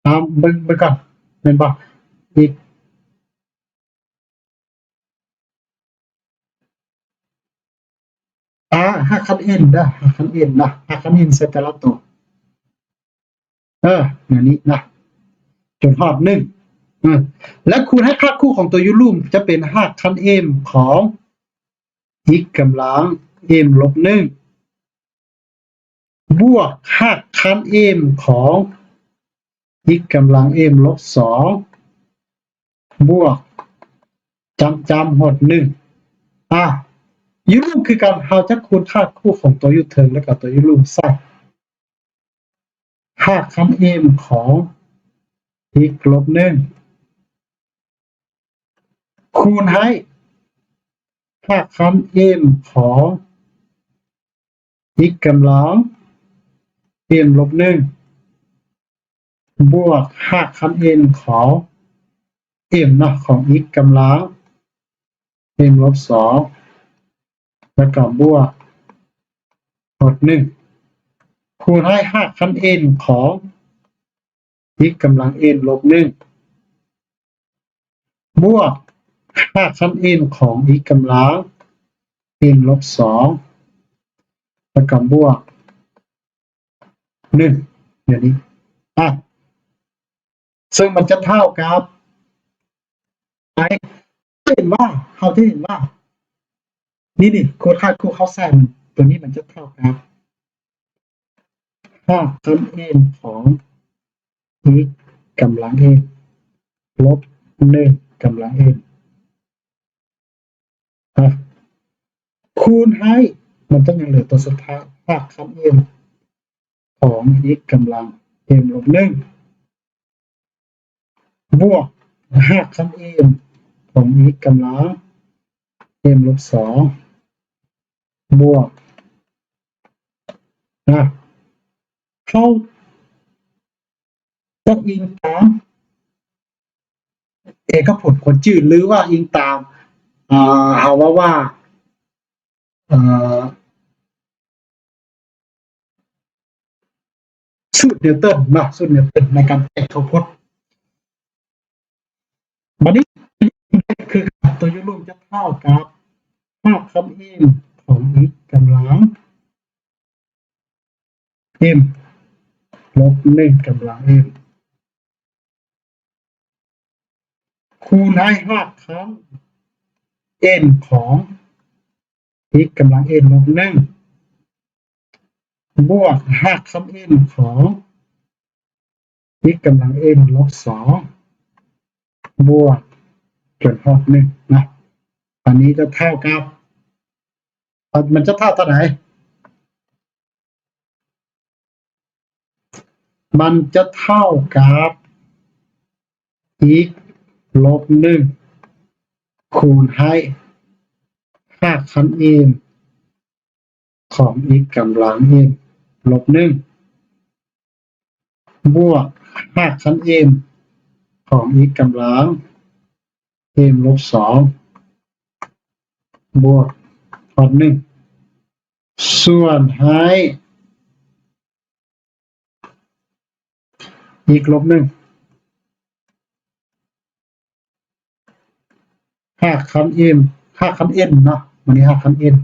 ເອົາເບິ່ງ ເບິ່ງກ່ອນ ແມ່ນບໍ່? ອີກ ອ່າ ຮາກຂັ້ນ n ເດີ ຮາກຂັ້ນ n ນະ ຮາກຂັ້ນ n ໃສ່ແຕ່ລະໂຕ ເອີ ແນວນີ້ນະ ຈົນຮອດໜຶ່ງ ເອີ ແລະ ຄູນໃຫ້ຄາດຄູ່ຂອງຕົວຢູ່ລຸ່ມ ຈະເປັນຮາກຂັ້ນ m ຂອງ x ກຳລັງ m ລົບໜຶ່ງ ບວກຮາກຂັ້ນ m ຂອງ x ກຳລັງ m ລົບສອງ ບວກ ຈຳ ຈຳ ຮອດໜຶ່ງ ອ່າ ຢູ່ລຸ່ມຄືກັນ ເຮົາຈະຄູນຄາດຄູ່ຂອງຕົວຢູ່ເທິງ ແລະ ກໍຕົວຢູ່ລຸ່ມໃສ່ ຮາກຂັ້ນ m ຂອງ x ລົບໜຶ່ງ ຄູນໃຫ້ຮາກຂັ້ນ m ຂອງ x ກຳລັງ m ລົບໜຶ່ງ ບວກຮາກຂັ້ນ n ຂອງ m ເນາະ ຂອງ x ກຳລັງ m ລົບສອງ ແລ້ວກໍບວກຮອດໜຶ່ງ ຄູນໃຫ້ຮາກຂັ້ນ n ຂອງ x ກຳລັງ n ລົບໜຶ່ງ ບວກຮາກຂັ້ນ n ຂອງ x ກຳລັງ n ລົບສອງ ແລ້ວກໍບວກໜຶ່ງ ແບບນີ້ ອາ ເຊິ່ງມັນຈະເທົ່າກັບ ໄປ ເຫັນວ່າ ເຮົາຈະເຫັນວ່າ ນີ້ ນີ້ ໂຄດຄ່າຄູ່ເຂົ້າໃສ່ມັນ ຕົວນີ້ມັນຈະເທົ່າກັບ ຮາກຂັ້ນ n ຂອງ x ກຳລັງ n ລົບໜຶ່ງກຳລັງ n ອາ ຄູນໃຫ້ ມັນຕ້ອງຍັງເຫຼືອຕົວສຸດທ້າຍ ຮາກຂັ້ນ m ຂອງ x ກຳລັງ m ລົບໜຶ່ງ ບວກຮາກຂັ້ນ m ຂອງ x ກຳລັງ m ລົບສອງ ບວກ ນະ ເຮົາຕ້ອງອີງຕາມເອກະຜົນຄວນຈື່ ຫຼືວ່າອີງຕາມ ເຮົາເວົ້າວ່າ ເອີ ສູດນິວຕັນເນາະ ສູດນິວຕັນໃນການແປງເຂົ້າພົດ. ບັດນີ້ຄືຕົວຢູ່ລຸ່ມຈະເທົ່າກັບຮາກຂັ້ນ m ຂອງ x ກຳລັງ m ລົບໜຶ່ງກຳລັງ m ຄູນໃຫ້ຮາກຂັ້ນ n ຂອງ x ກຳລັງ n ລົບໜຶ່ງ ບວກຮາກຂັ້ນ n ຂອງ x ກຳລັງ n ລົບສອງ ບວກຈົນຮອດໜຶ່ງນະ ອັນນີ້ຈະເທົ່າກັບ ມັນຈະເທົ່າເທົ່າໃດ? ມັນຈະເທົ່າກັບ x ລົບໜຶ່ງ ຄູນໃຫ້ຮາກຂັ້ນ m ຂອງ x ກຳລັງ m ລົບໜຶ່ງ ບວກຮາກຂັ້ນ m ຂອງ x ກຳລັງ m ລົບສອງ ບວກຮອດໜຶ່ງ ສ່ວນໃຫ້ x ລົບໜຶ່ງ ຮາກຂັ້ນ m ຮາກຂັ້ນ n ເນາະ ມື້ນີ້ຮາກຂັ້ນ n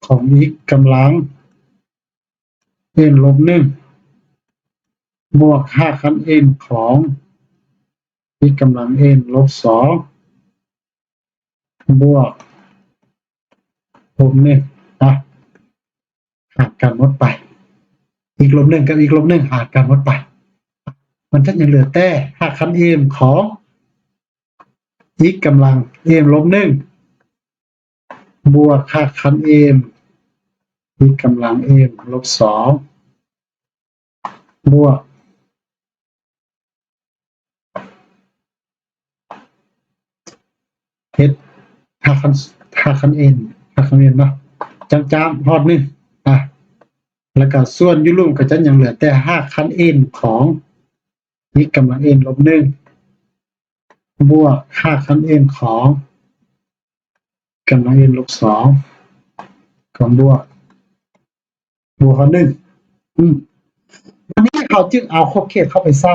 ຂອງ x ກຳລັງ n ລົບໜຶ່ງ ບວກຮາກຂັ້ນ n ຂອງ x ກຳລັງ n ລົບສອງ ບວກ ລົບໜຶ່ງ ນະ ຫານກັນໝົດໄປ x ລົບໜຶ່ງກັບ x ລົບໜຶ່ງ ຫານກັນໝົດໄປ ມັນຈະຍັງເຫຼືອແຕ່ຮາກຂັ້ນ m ຂອງ x ກຳລັງ m ລົບໜຶ່ງ ບວກຮາກຂັ້ນ m x ກຳລັງ m ລົບສອງ ບວກ ເຮັດຮາກຂັ້ນ ຮາກຂັ້ນ n ຮາກຂັ້ນ n ເນາະ ຈ້ຳໆ ຮອດໜຶ່ງ ອາ ແລ້ວກໍສ່ວນຢູ່ລຸ່ມກໍຈະຍັງເຫຼືອແຕ່ຮາກຂັ້ນ n ຂອງ x ກຳລັງ n ລົບໜຶ່ງ ບວກຮາກຂັ້ນ n ຂອງ ກຳລັງ n ລົບສອງ ກຳບວກ ບວກຮອດໜຶ່ງ ອືມ ບັດນີ້ເຮົາຈຶ່ງເອົາຂອບເຂດເຂົ້າໄປໃສ່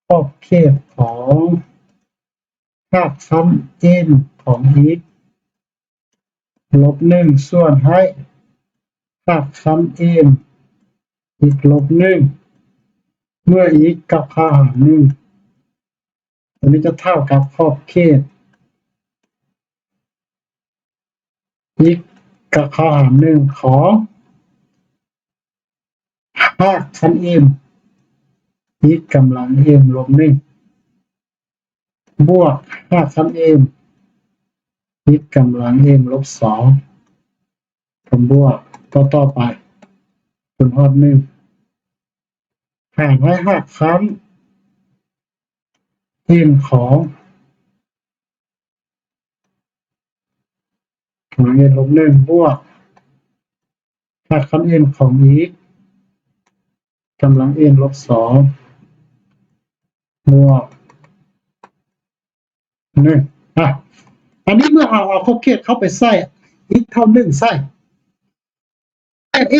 ຂອບເຂດຂອງຮາກຂັ້ນ n ຂອງ x ລົບໜຶ່ງ ສ່ວນໃຫ້ຮາກຂັ້ນ m x ລົບໜຶ່ງ ເມື່ອ x ກັບຄ່າຫາໜຶ່ງ ຕົວນີ້ຈະເທົ່າກັບຂອບເຂດ x ກັບຄ່າຫາໜຶ່ງຂອງຮາກຂັ້ນ m x ກຳລັງ m ລົບໜຶ່ງ ບວກຮາກຂັ້ນ m x ກຳລັງ m ລົບສອງ ກັບບວກຕໍ່ໆໄປ ຈົນຮອດໜຶ່ງ ຫານໃຫ້ຮາກຂັ້ນ n ຂອງ ນ n ລົບໜຶ່ງ ບວກຮາກຂັ້ນ n ຂອງ x ກຳລັງ n ລົບສອງ ບວກໜຶ່ງ. ອ່ະ ອັນນີ້ເມື່ອເຮົາເອົາຂອບເຂດເຂົ້າໄປໃສ່ x ເທົ່າໜຶ່ງໃສ່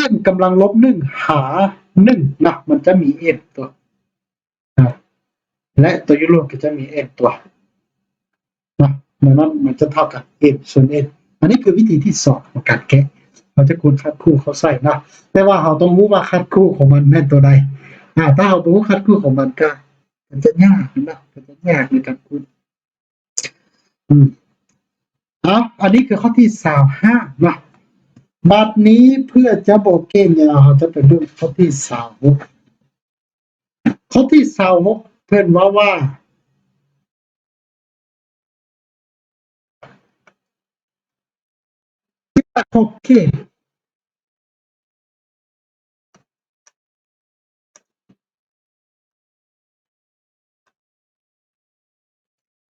x ກຳລັງລົບໜຶ່ງຫາໜຶ່ງນະ ມັນຈະມີ n ຕົວ ນະ ແລະ ຕົວຢູ່ລວມກໍຈະມີ n ຕົວນະ ແນວນັ້ນມັນຈະເທົ່າກັບ m ສ່ວນ n. ອັນນີ້ຄືວິທີທີສອງຂອງການແກະ ເຮົາຈະຄູນຄັດຄູ່ເຂົ້າໃສ່ນະ ແຕ່ວ່າເຮົາຕ້ອງຮູ້ວ່າຄັດຄູ່ຂອງມັນແມ່ນຕົວໃດ. ອາ ຖ້າເຮົາບໍ່ຮູ້ຄັດຄູ່ຂອງມັນ ກໍ ກໍຈະຍາກນະ ກໍຈະຍາກໃນການຄູນ. ອືມ ເອົາ ອັນນີ້ຄືຂໍ້ທີຊາວຫ້າເນາະ. ບັດນີ້ເພື່ອຈະບໍ່ເກະຍາວ ເຮົາຈະໄປເບິ່ງຂໍ້ທີຊາວຫົກ. ຂໍ້ທີຊາວຫົກ ເພິ່ນເວົ້າວ່າ ຄິດລາກຂອບເຂດ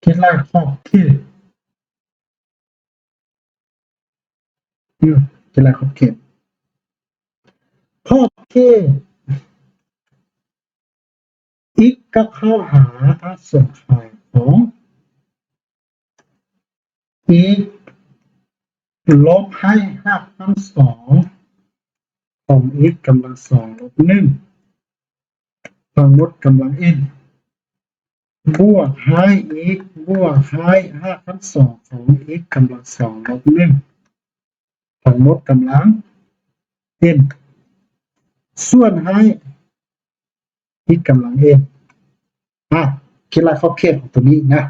ຄິດລາກຂອບເຂດ ອືມ ຄິດລາກຂອບເຂດ ຂອບເຂດ x ກໍເຂົ້າຫາອະສົງໄຂຂອງ x ລົບໃຫ້ຮາກຂັ້ນສອງຂອງ x ກຳລັງສອງລົບໜຶ່ງ ທັງໝົດກຳລັງ n ບວກໃຫ້ x ບວກໃຫ້ຮາກຂັ້ນສອງຂອງ x ກຳລັງສອງລົບໜຶ່ງ ທັງໝົດກຳລັງ n ສ່ວນໃຫ້ x ກຳລັງ n. ອາ ຄິດລາກຂອບເຂດຂອງຕົວນີ້ນະ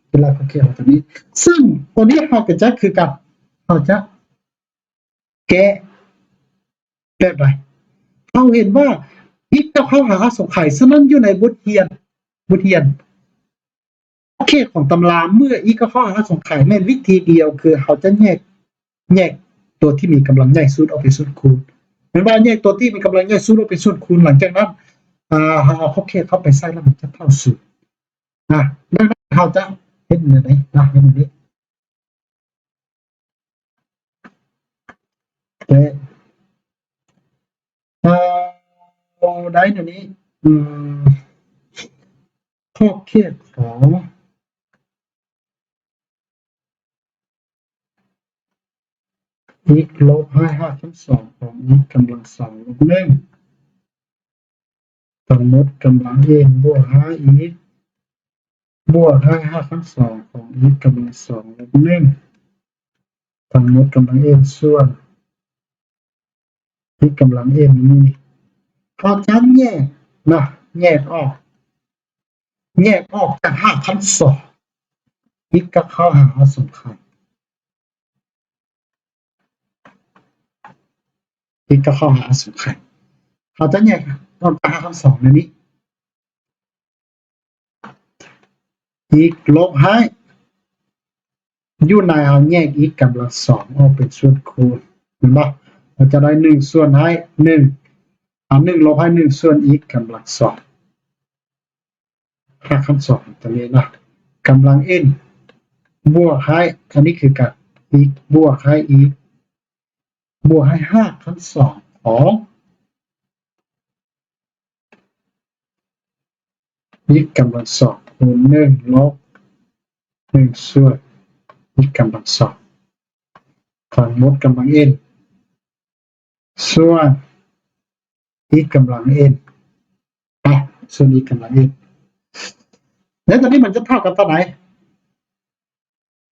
ຄິດລາກຂອບເຂດຂອງຕົວນີ້ ຊຶ່ງຕົວນີ້ເຮົາກໍຈະຄືກັນ ເຮົາຈະແກະແບບໃດ? ເຮົາເຫັນວ່າ x ກໍເຂົ້າຫາອະສົງໄຂ ສະນັ້ນຢູ່ໃນບົດຮຽນ ບົດຮຽນ ຂອບເຂດຂອງຕຳລາ ເມື່ອ x ກໍເຂົ້າຫາອະສົງໄຂ ແມ່ນວິທີດຽວ ຄືເຮົາຈະແຍກ ແຍກຕົວທີ່ມີກຳລັງໃຫຍ່ສຸດອອກເປັນສ່ວນຄູນ ແມ່ນວ່າແຍກຕົວທີ່ມີກຳລັງໃຫຍ່ສຸດອອກເປັນສ່ວນຄູນ ຫຼັງຈາກນັ້ນ ອາ ເຮົາເອົາຂອບເຂດເຂົ້າໄປໃສ່ ແລ້ວມັນຈະເທົ່າສູນນະ. ດັ່ງນັ້ນເຮົາຈະເຮັດແນວໃດນະ ເຮັດແນວນີ້ ແຕ່ ເອີ ໄດ້ແນວນີ້ ອືມ ຂອບເຂດຂອງ x ລົບໃຫ້ຮາກຂັ້ນສອງຂອງ x ກຳລັງສອງລົບໜຶ່ງ ທັງໝົດກຳລັງ n ບວກໃຫ້ x ບວກໃຫ້ຮາກຂັ້ນສອງຂອງ x ກຳລັງສອງລົບໜຶ່ງ ທັງໝົດກຳລັງ n ສ່ວນ x ກຳລັງ n ນີ້ ເຮົາຈະແຍກນະ ແຍກອອກ ແຍກອອກຈາກຮາກຂັ້ນສອງ x ກໍເຂົ້າຫາອະສົງໄຂ x ກໍເຂົ້າຫາອະສົງໄຂ ເຮົາຈະແຍກອອກຈາກຮາກຂັ້ນສອງແນວນີ້ x ລົບໃຫ້ ຢູ່ໃນເຮົາແຍກ x ກຳລັງສອງອອກເປັນສ່ວນຄູນ ແມ່ນບໍ່? ເຮົາຈະໄດ້ໜຶ່ງສ່ວນໃຫ້ໜຶ່ງ ເອົາໜຶ່ງລົບໃຫ້ໜຶ່ງສ່ວນ x ກຳລັງສອງ ຮາກຂັ້ນສອງຕົວນີ້ນະ ກຳລັງ n ບວກໃຫ້ ອັນນີ້ຄືກັນ x ບວກໃຫ້ x ບວກໃຫ້ຮາກຂັ້ນສອງຂອງ x ກຳລັງສອງຄູນໜຶ່ງລົບໜຶ່ງສ່ວນ x ກຳລັງສອງ ທັງໝົດກຳລັງ n ສ່ວນ x ກຳລັງ n ອ່ະ ສ່ວນ x ກຳລັງ n ແລ້ວຕອນນີ້ມັນຈະເທົ່າກັບເທົ່າໃດ?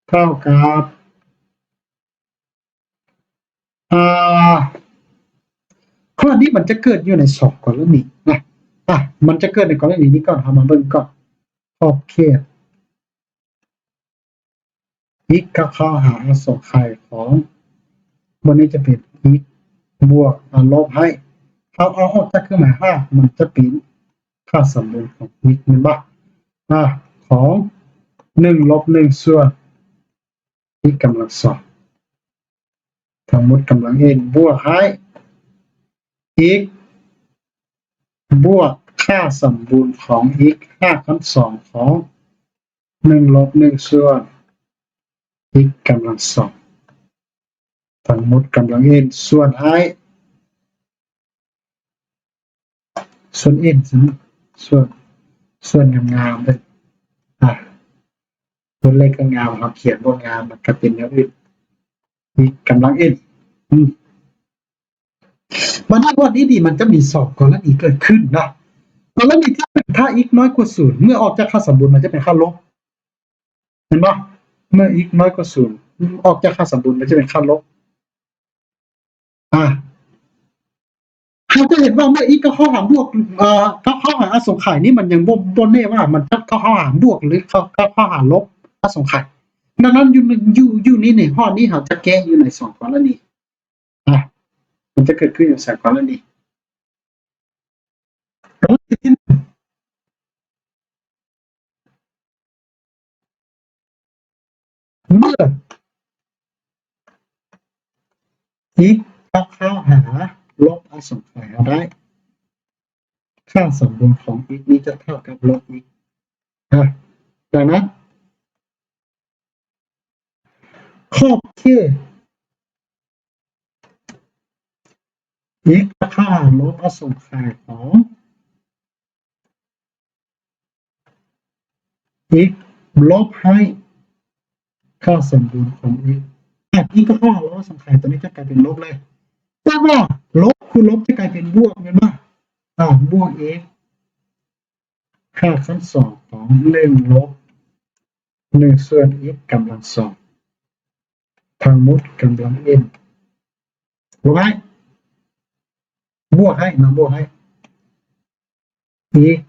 ເທົ່າກັບ ອ່າ ຂໍ້ນີ້ມັນຈະເກີດຢູ່ໃນສອງກໍລະນີນະ ອ່ະ ມັນຈະເກີດໃນກໍລະນີນີ້ກ່ອນ ເຮົາມາເບິ່ງກ່ອນ ຂອບເຂດ x ກໍເຂົ້າຫາອະສົງໄຂຂອງ ບ່ອນນີ້ຈະເປັນ x ບວກ ອາ ລົບໃຫ້ ເຮົາເອົາອອກຈາກເຄື່ອງໝາຍຫາກ ມັນຈະເປັນຄ່າສົມບູນຂອງ x ແມ່ນບໍ່? ອາ ຂອງໜຶ່ງລົບໜຶ່ງສ່ວນ x ກຳລັງສອງ ທັງໝົດກຳລັງ n ບວກໃຫ້ x ບວກຄ່າສົມບູນຂອງ x ຮາກຂັ້ນສອງຂອງໜຶ່ງລົບໜຶ່ງສ່ວນ x ກຳລັງສອງ ທັງໝົດກຳລັງ n ສ່ວນໃຫ້ ສ່ວນ n ສ່ວນ ສ່ວນງາມໆເດີ ອາ ຕົວເລກກໍງາມ ເຮົາຂຽນບໍ່ງາມ ມັນກໍເປັນແນວອື່ນ x ກຳລັງ n ອືມ ບັດນີ້ ງວດນີ້ນີ້ ມັນຈະມີສອງກໍລະນີເກີດຂຶ້ນເນາະ. ກໍລະນີທີໜຶ່ງ ຖ້າ x ນ້ອຍກວ່າສູນ ເມື່ອອອກຈາກຄ່າສົມບູນ ມັນຈະເປັນຄ່າລົບ ເຫັນບໍ່? ເມື່ອ x ນ້ອຍກວ່າສູນ ອອກຈາກຄ່າສົມບູນ ມັນຈະເປັນຄ່າລົບ. ອາ ເຮົາຈະເຫັນວ່າເມື່ອ x ກ້າວເຂົ້າຫາບວກ ເອີ ກ້າວເຂົ້າຫາອະສົງໄຂນີ້ ມັນຍັງບໍ່ ບໍ່ແນ່ວ່າມັນຈະກ້າວເຂົ້າຫາບວກ ຫຼື ກ້າວເຂົ້າຫາລົບອະສົງໄຂ. ດັ່ງນັ້ນ ຢູ່ ຢູ່ ຢູ່ນີ້ນີ້ ຂໍ້ນີ້ເຮົາຈະແກ້ຢູ່ໃນສອງກໍລະນີ. ອາ ມັນຈະເກີດຂຶ້ນຢູ່ສອງກໍລະນີ. ເມື່ອ x ກັບເຂົ້າຫາລົບອະສົງໄຂເຮົາໄດ້ ຄ່າສົມບູນຂອງ x ນີ້ຈະເທົ່າກັບລົບ x. ອາ ດັ່ງນັ້ນ ຂອບເຂດ x ກັບເຂົ້າຫາລົບອະສົງໄຂຂອງ x ລົບໃຫ້ຄ່າສົມບູນຂອງ x ອາ x ກັບເຂົ້າຫາລົບອະສົງໄຂ ຕົວນີ້ຈະກາຍເປັນລົບເລີຍ. ແຕ່ວ່າລົບຄູລົບຈະກາຍເປັນບວກ ແມ່ນບໍ່? ອາ ບວກ x ຮາກຂັ້ນສອງຂອງໜຶ່ງລົບໜຶ່ງສ່ວນ x ກຳລັງສອງ ທັງໝົດກຳລັງ n ບວກໃຫ້ ບວກໃຫ້ນະ ບວກໃຫ້ x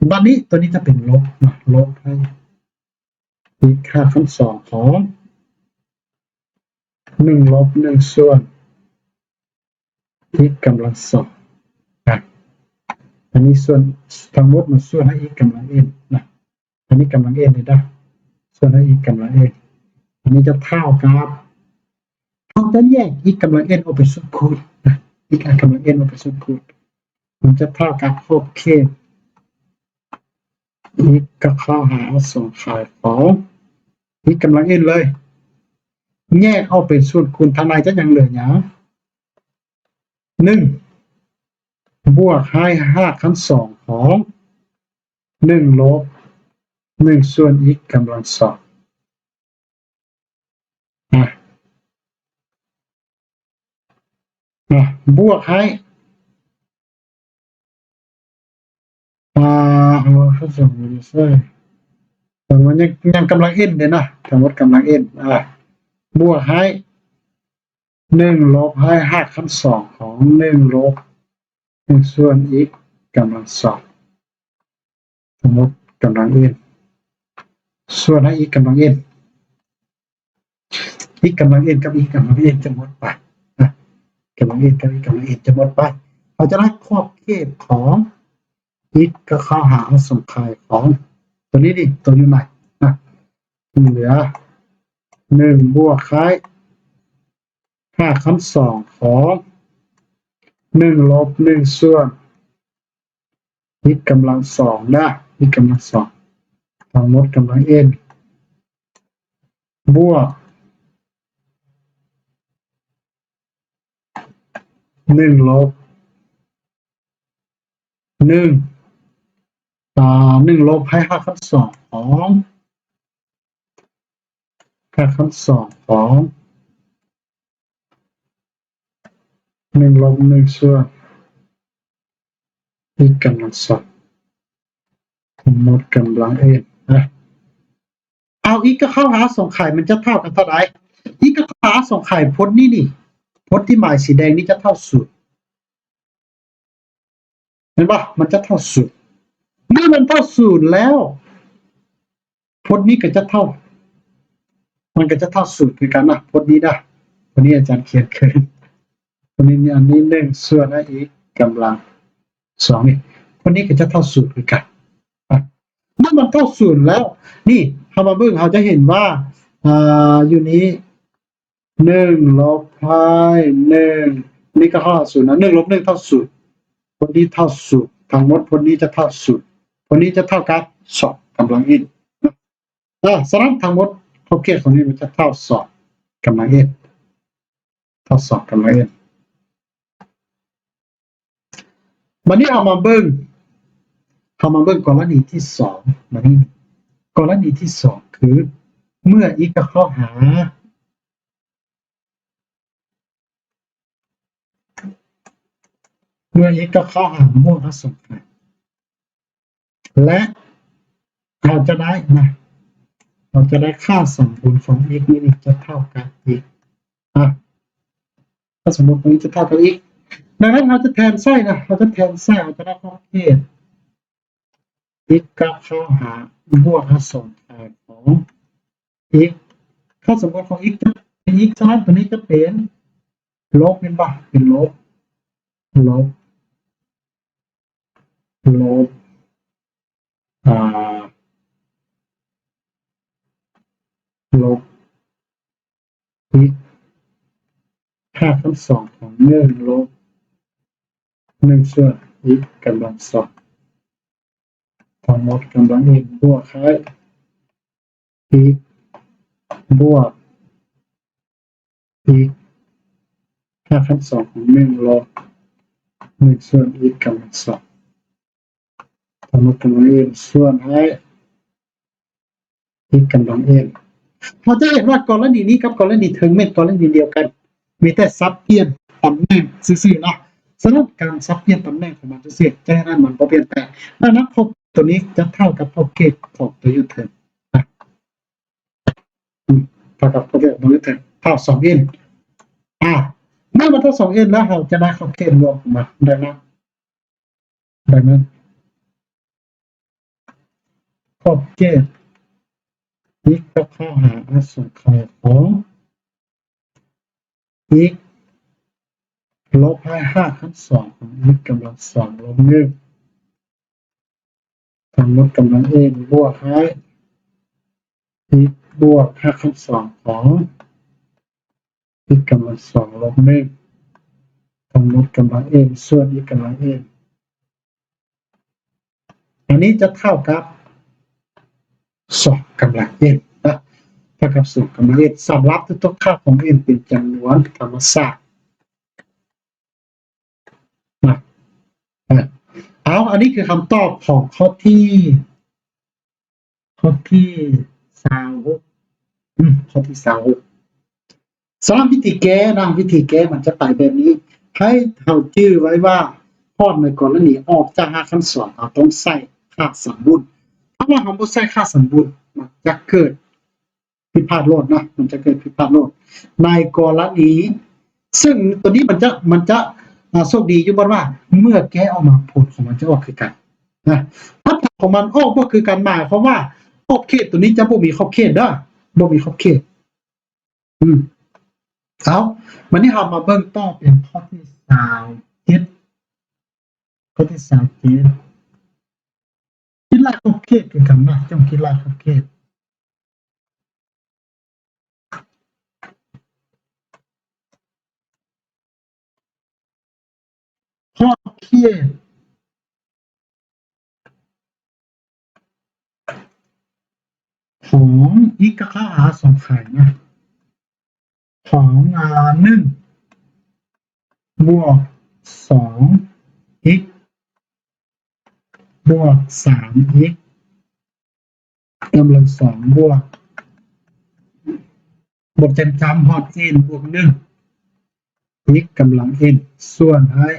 ບັດນີ້ຕົວນີ້ຈະເປັນລົບນະ ລົບໃຫ້ x ຮາກຂັ້ນສອງຂອງ ໜຶ່ງລົບໜຶ່ງສ່ວນ x ກຳລັງສອງນະ. ອັນນີ້ສ່ວນ ທັງໝົດມັນສ່ວນໃຫ້ x ກຳລັງ n ນະ. ອັນນີ້ກຳລັງ n ເດ້ ສ່ວນໃຫ້ x ກຳລັງ n. ອັນນີ້ຈະເທົ່າກັບ ເຮົາຈະແຍກ x ກຳລັງ n ອອກເປັນສ່ວນຄູນນະ x ກຳລັງ n ອອກເປັນສ່ວນຄູນ ມັນຈະເທົ່າກັບຂອບເຂດ x ກັບເຂົ້າຫາອະສົງໄຂຂອງ x ກຳລັງ n ເລີຍ ແຍກອອກເປັນສ່ວນຄູນ ທາງໃນຈະຍັງເຫຼືອຫຍັງ? ໜຶ່ງ ບວກໃຫ້ຮາກຂັ້ນສອງຂອງໜຶ່ງລົບໜຶ່ງສ່ວນ x ກຳລັງສອງ ອາ ອາ ບວກໃຫ້ ອາ ເອົາ ຄັນສົມມຸດໃສ່ ແຕ່ວ່າຍັງ ຍັງກຳລັງ n ເດ້ນະ ທັງໝົດກຳລັງ n ອາ ບວກໃຫ້ໜຶ່ງລົບໃຫ້ຮາກຂັ້ນສອງຂອງໜຶ່ງລົບໜຶ່ງສ່ວນ x ກຳລັງສອງ ທັງໝົດກຳລັງ n ສ່ວນໃຫ້ x ກຳລັງ n. x ກຳລັງ n ກັບ x ກຳລັງ n ຈະໝົດໄປນະ ກຳລັງ n ກັບ x ກຳລັງ n ຈະໝົດໄປ. ເຮົາຈະໄດ້ຂອບເຂດຂອງ x ກໍເຂົ້າຫາອະສົງໄຂຂອງຕົວນີ້ນີ້ ຕົວຢູ່ໃນນະ ເຫຼືອໜຶ່ງບວກໃຫ້ຮາກຂັ້ນສອງຂອງໜຶ່ງລົບໜຶ່ງສ່ວນ x ກຳລັງສອງນະ x ກຳລັງສອງ ທັງໝົດກຳລັງ n ບວກໜຶ່ງລົບໜຶ່ງ ອາ ໜຶ່ງລົບໃຫ້ຮາກຂັ້ນສອງຂອງ ຮາກຂັ້ນສອງຂອງ ໜຶ່ງລົບໜຶ່ງສ່ວນ x ກຳລັງສອງ ທັງໝົດກຳລັງ n ນະ. ເອົາ x ກໍເຂົ້າຫາອະສົງໄຂ ມັນຈະເທົ່າກັນເທົ່າໃດ? x ກໍເຂົ້າຫາອະສົງໄຂ ພົດນີ້ນີ້ ພົດທີ່ໝາຍສີແດງນີ້ຈະເທົ່າສູນ ແມ່ນບໍ່? ມັນຈະເທົ່າສູນ. ເມື່ອມັນເທົ່າສູນແລ້ວ ພົດນີ້ກໍຈະເທົ່າ ມັນກໍຈະເທົ່າສູນຄືກັນນະ ພົດນີ້ນະ. ຄົນນີ້ອາຈານຂຽນເກີນ ຄົນນີ້ ອັນນີ້ໜຶ່ງສ່ວນໃຫ້ x ກຳລັງສອງນີ້ ຄົນນີ້ກໍຈະເທົ່າສູນຄືກັນ. ອະ ເມື່ອມັນເທົ່າສູນແລ້ວ ນີ້ ເຮົາມາເບິ່ງ ເຮົາຈະເຫັນວ່າ ອາ ຢູ່ນີ້ ໜຶ່ງລົບໃຫ້ໜຶ່ງ ນີ້ກໍເທົ່າສູນນະ ໜຶ່ງລົບໜຶ່ງເທົ່າສູນ ຄົນນີ້ເທົ່າສູນ ທັງໝົດຄົນນີ້ຈະເທົ່າສູນ ຄົນນີ້ຈະເທົ່າກັບສອງກຳລັງ n ນະ. ອາ ສະນັ້ນທັງໝົດຂອບເຂດຂອງນີ້ມັນຈະເທົ່າສອງກຳລັງ n. ທົດສອບກຳລັງ N. ບັດນີ້ເຮົາມາເບິ່ງ ເຮົາມາເບິ່ງກໍລະນີທີສອງ. ບັດນີ້ກໍລະນີທີສອງ ຄືເມື່ອ x ກໍເຂົ້າຫາ ເມື່ອ x ກໍເຂົ້າຫາບວກອະສົງໄຂ ແລະ ເຮົາຈະໄດ້ນະ ເຮົາຈະໄດ້ຄ່າສົມບູນຂອງ x ນີ້ຈະເທົ່າກັບ x ອະ ຄ່າສົມບູນຂອງ x ຈະເທົ່າກັບ x. ດັ່ງນັ້ນເຮົາຈະແທນໃສ່ນະ ເຮົາຈະແທນໃສ່ ເຮົາຈະໄດ້ຂອບເຂດ x ກັບເຂົ້າຫາບວກອະສົງໄຂຂອງ x ຄ່າສົມບູນຂອງ x ຈະເປັນ x ສະນັ້ນຕົວນີ້ຈະເປັນລົບແມ່ນບໍ່? ເປັນລົບ ລົບ ລົບ ອາ ລົບ x ຮາກຂັ້ນສອງຂອງໜຶ່ງລົບໜຶ່ງສ່ວນ x ກຳລັງສອງ ທັງໝົດກຳລັງ n ບວກໃຫ້ x ບວກ x ຮາກຂັ້ນສອງຂອງໜຶ່ງລົບໜຶ່ງສ່ວນ x ກຳລັງສອງ ທັງໝົດກຳລັງ n ສ່ວນໃຫ້ x ກຳລັງ n. ເຮົາຈະເຫັນວ່າກໍລະນີນີ້ກັບກໍລະນີເທິງແມ່ນກໍລະນີດຽວກັນ ມີແຕ່ສັບປ່ຽນຕຳແໜ່ງຊື່ໆເນາະ. ສະນັ້ນການສັບປ່ຽນຕຳແໜ່ງຂອງມັນຊື່ໆ ຈະເຮັດໃຫ້ມັນບໍ່ປ່ຽນແປງ. ດັ່ງນັ້ນ ຂອບຕົວນີ້ຈະເທົ່າກັບຂອບເຂດຂອງຕົວຢູ່ເທິງນະ ອືມ ເທົ່າກັບຂອບເຂດຂອງຕົວຢູ່ເທິງ ເທົ່າສອງ n. ອາ ເມື່ອມັນເທົ່າສອງ n ແລ້ວ ເຮົາຈະໄດ້ຂອບເຂດລວມຂອງມັນ ດັ່ງນັ້ນ ດັ່ງນັ້ນ ຂອບເຂດ x ກັບເຂົ້າຫາອະສົງໄຂຂອງ x ລົບໃຫ້ຮາກຂັ້ນສອງຂອງ x ກຳລັງສອງລົບໜຶ່ງ ທັງໝົດກຳລັງ n ບວກໃຫ້ x ບວກຮາກຂັ້ນສອງຂອງ x ກຳລັງສອງລົບໜຶ່ງ ທັງໝົດກຳລັງ n ສ່ວນ x ກຳລັງ n. ອັນນີ້ຈະເທົ່າກັບສອງກຳລັງ n ນະ ເທົ່າກັບສອງກຳລັງ n ສຳລັບທຸກໆຄ່າຂອງ n ເປັນຈຳນວນທຳມະຊາດນະ. ເອົາ ອັນນີ້ຄືຄຳຕອບຂອງຂໍ້ທີ ຂໍ້ທີຊາວຫົກ ອືມ ຂໍ້ທີຊາວຫົກ. ສຳລັບວິທີແກ້ນະ ວິທີແກ້ມັນຈະໄປແບບນີ້ ໃຫ້ເຮົາຈື່ໄວ້ວ່າ ພອດໃນກໍລະນີອອກຈາກຮາກຂັ້ນສອງ ເຮົາຕ້ອງໃສ່ຄ່າສົມບູນ. ຖ້າວ່າເຮົາບໍ່ໃສ່ຄ່າສົມບູນ ມັນຈະເກີດຜິດພາດໂລດນະ ມັນຈະເກີດຜິດພາດໂລດ. ໃນກໍລະນີ ເຊິ່ງຕົວນີ້ມັນຈະ ມັນຈະ ອາ ໂຊກດີຢູ່ບ່ອນວ່າ ເມື່ອແກ້ອອກມາຜົນຂອງມັນຈະອອກຄືກັນນະ. ຖ້າຜົນຂອງມັນອອກບໍ່ຄືກັນ ໝາຍຄວາມວ່າຂອບເຂດຕົວນີ້ຈະບໍ່ມີຂອບເຂດເດີ ບໍ່ມີຂອບເຂດ. ອືມ ເອົາ ບັດນີ້ເຮົາມາເບິ່ງຕໍ່ເປັນຂໍ້ທີຊາວເຈັດ ຂໍ້ທີຊາວເຈັດ ຄິດໄລ່ຂອບເຂດຄືກັນນະ ຕ້ອງຄິດໄລ່ຂອບເຂດ. ຂອບເຂດຂອງ x ກັບເຂົ້າຫາອະສົງໄຂນະ ຂອງ ອາ ໜຶ່ງບວກສອງ x ບວກສາມ x ກຳລັງສອງບວກ ບວກເຕັມຈຳຮອດ n ບວກໜຶ່ງ x ກຳລັງ n ສ່ວນໃຫ້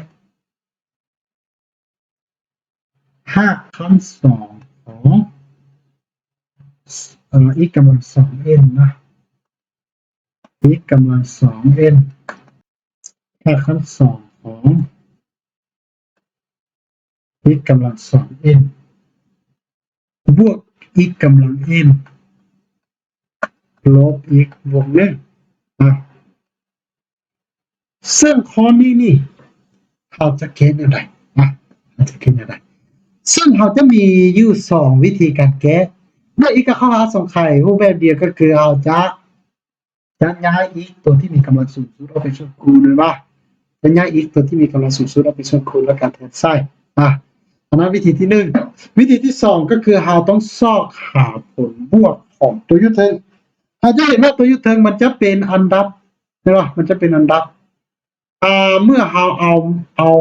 ຮາກຂັ້ນສອງຂອງ ເອີ x ກຳລັງສອງ n ນະ x ກຳລັງສອງ n ຮາກຂັ້ນສອງຂອງ x ກຳລັງສອງ n ບວກ x ກຳລັງ n ລົບ x ບວກໜຶ່ງ ອາ ເຊິ່ງຂໍ້ນີ້ນີ້ ເຮົາຈະແກ້ແນວໃດ ອາ ເຮົາຈະແກ້ແນວໃດ? ເຊິ່ງເຮົາຈະມີຢູ່ສອງວິທີການແກ້. ເມື່ອ x ກັບເຂົ້າຫາອະສົງໄຂ ຮູບແບບດຽວກໍຄືເຮົາຈະ ຈະຍ້າຍ x ຕົວທີ່ມີກຳລັງສູງສຸດອອກເປັນສ່ວນຄູນ ແມ່ນບໍ່? ຈະຍ້າຍ x ຕົວທີ່ມີກຳລັງສູງສຸດອອກເປັນສ່ວນຄູນ ແລ້ວກໍແທນໃສ່. ອາ ອັນນັ້ນວິທີທີໜຶ່ງ. ວິທີທີສອງ ກໍຄືເຮົາຕ້ອງຊອກຫາຜົນບວກຂອງຕົວຢູ່ເທິງ. ເຮົາຈະເຫັນວ່າຕົວຢູ່ເທິງມັນຈະເປັນອັນດັບ ແມ່ນບໍ່? ມັນຈະເປັນອັນດັບ ເມື່ອເຮົາເອົາ ເອົາ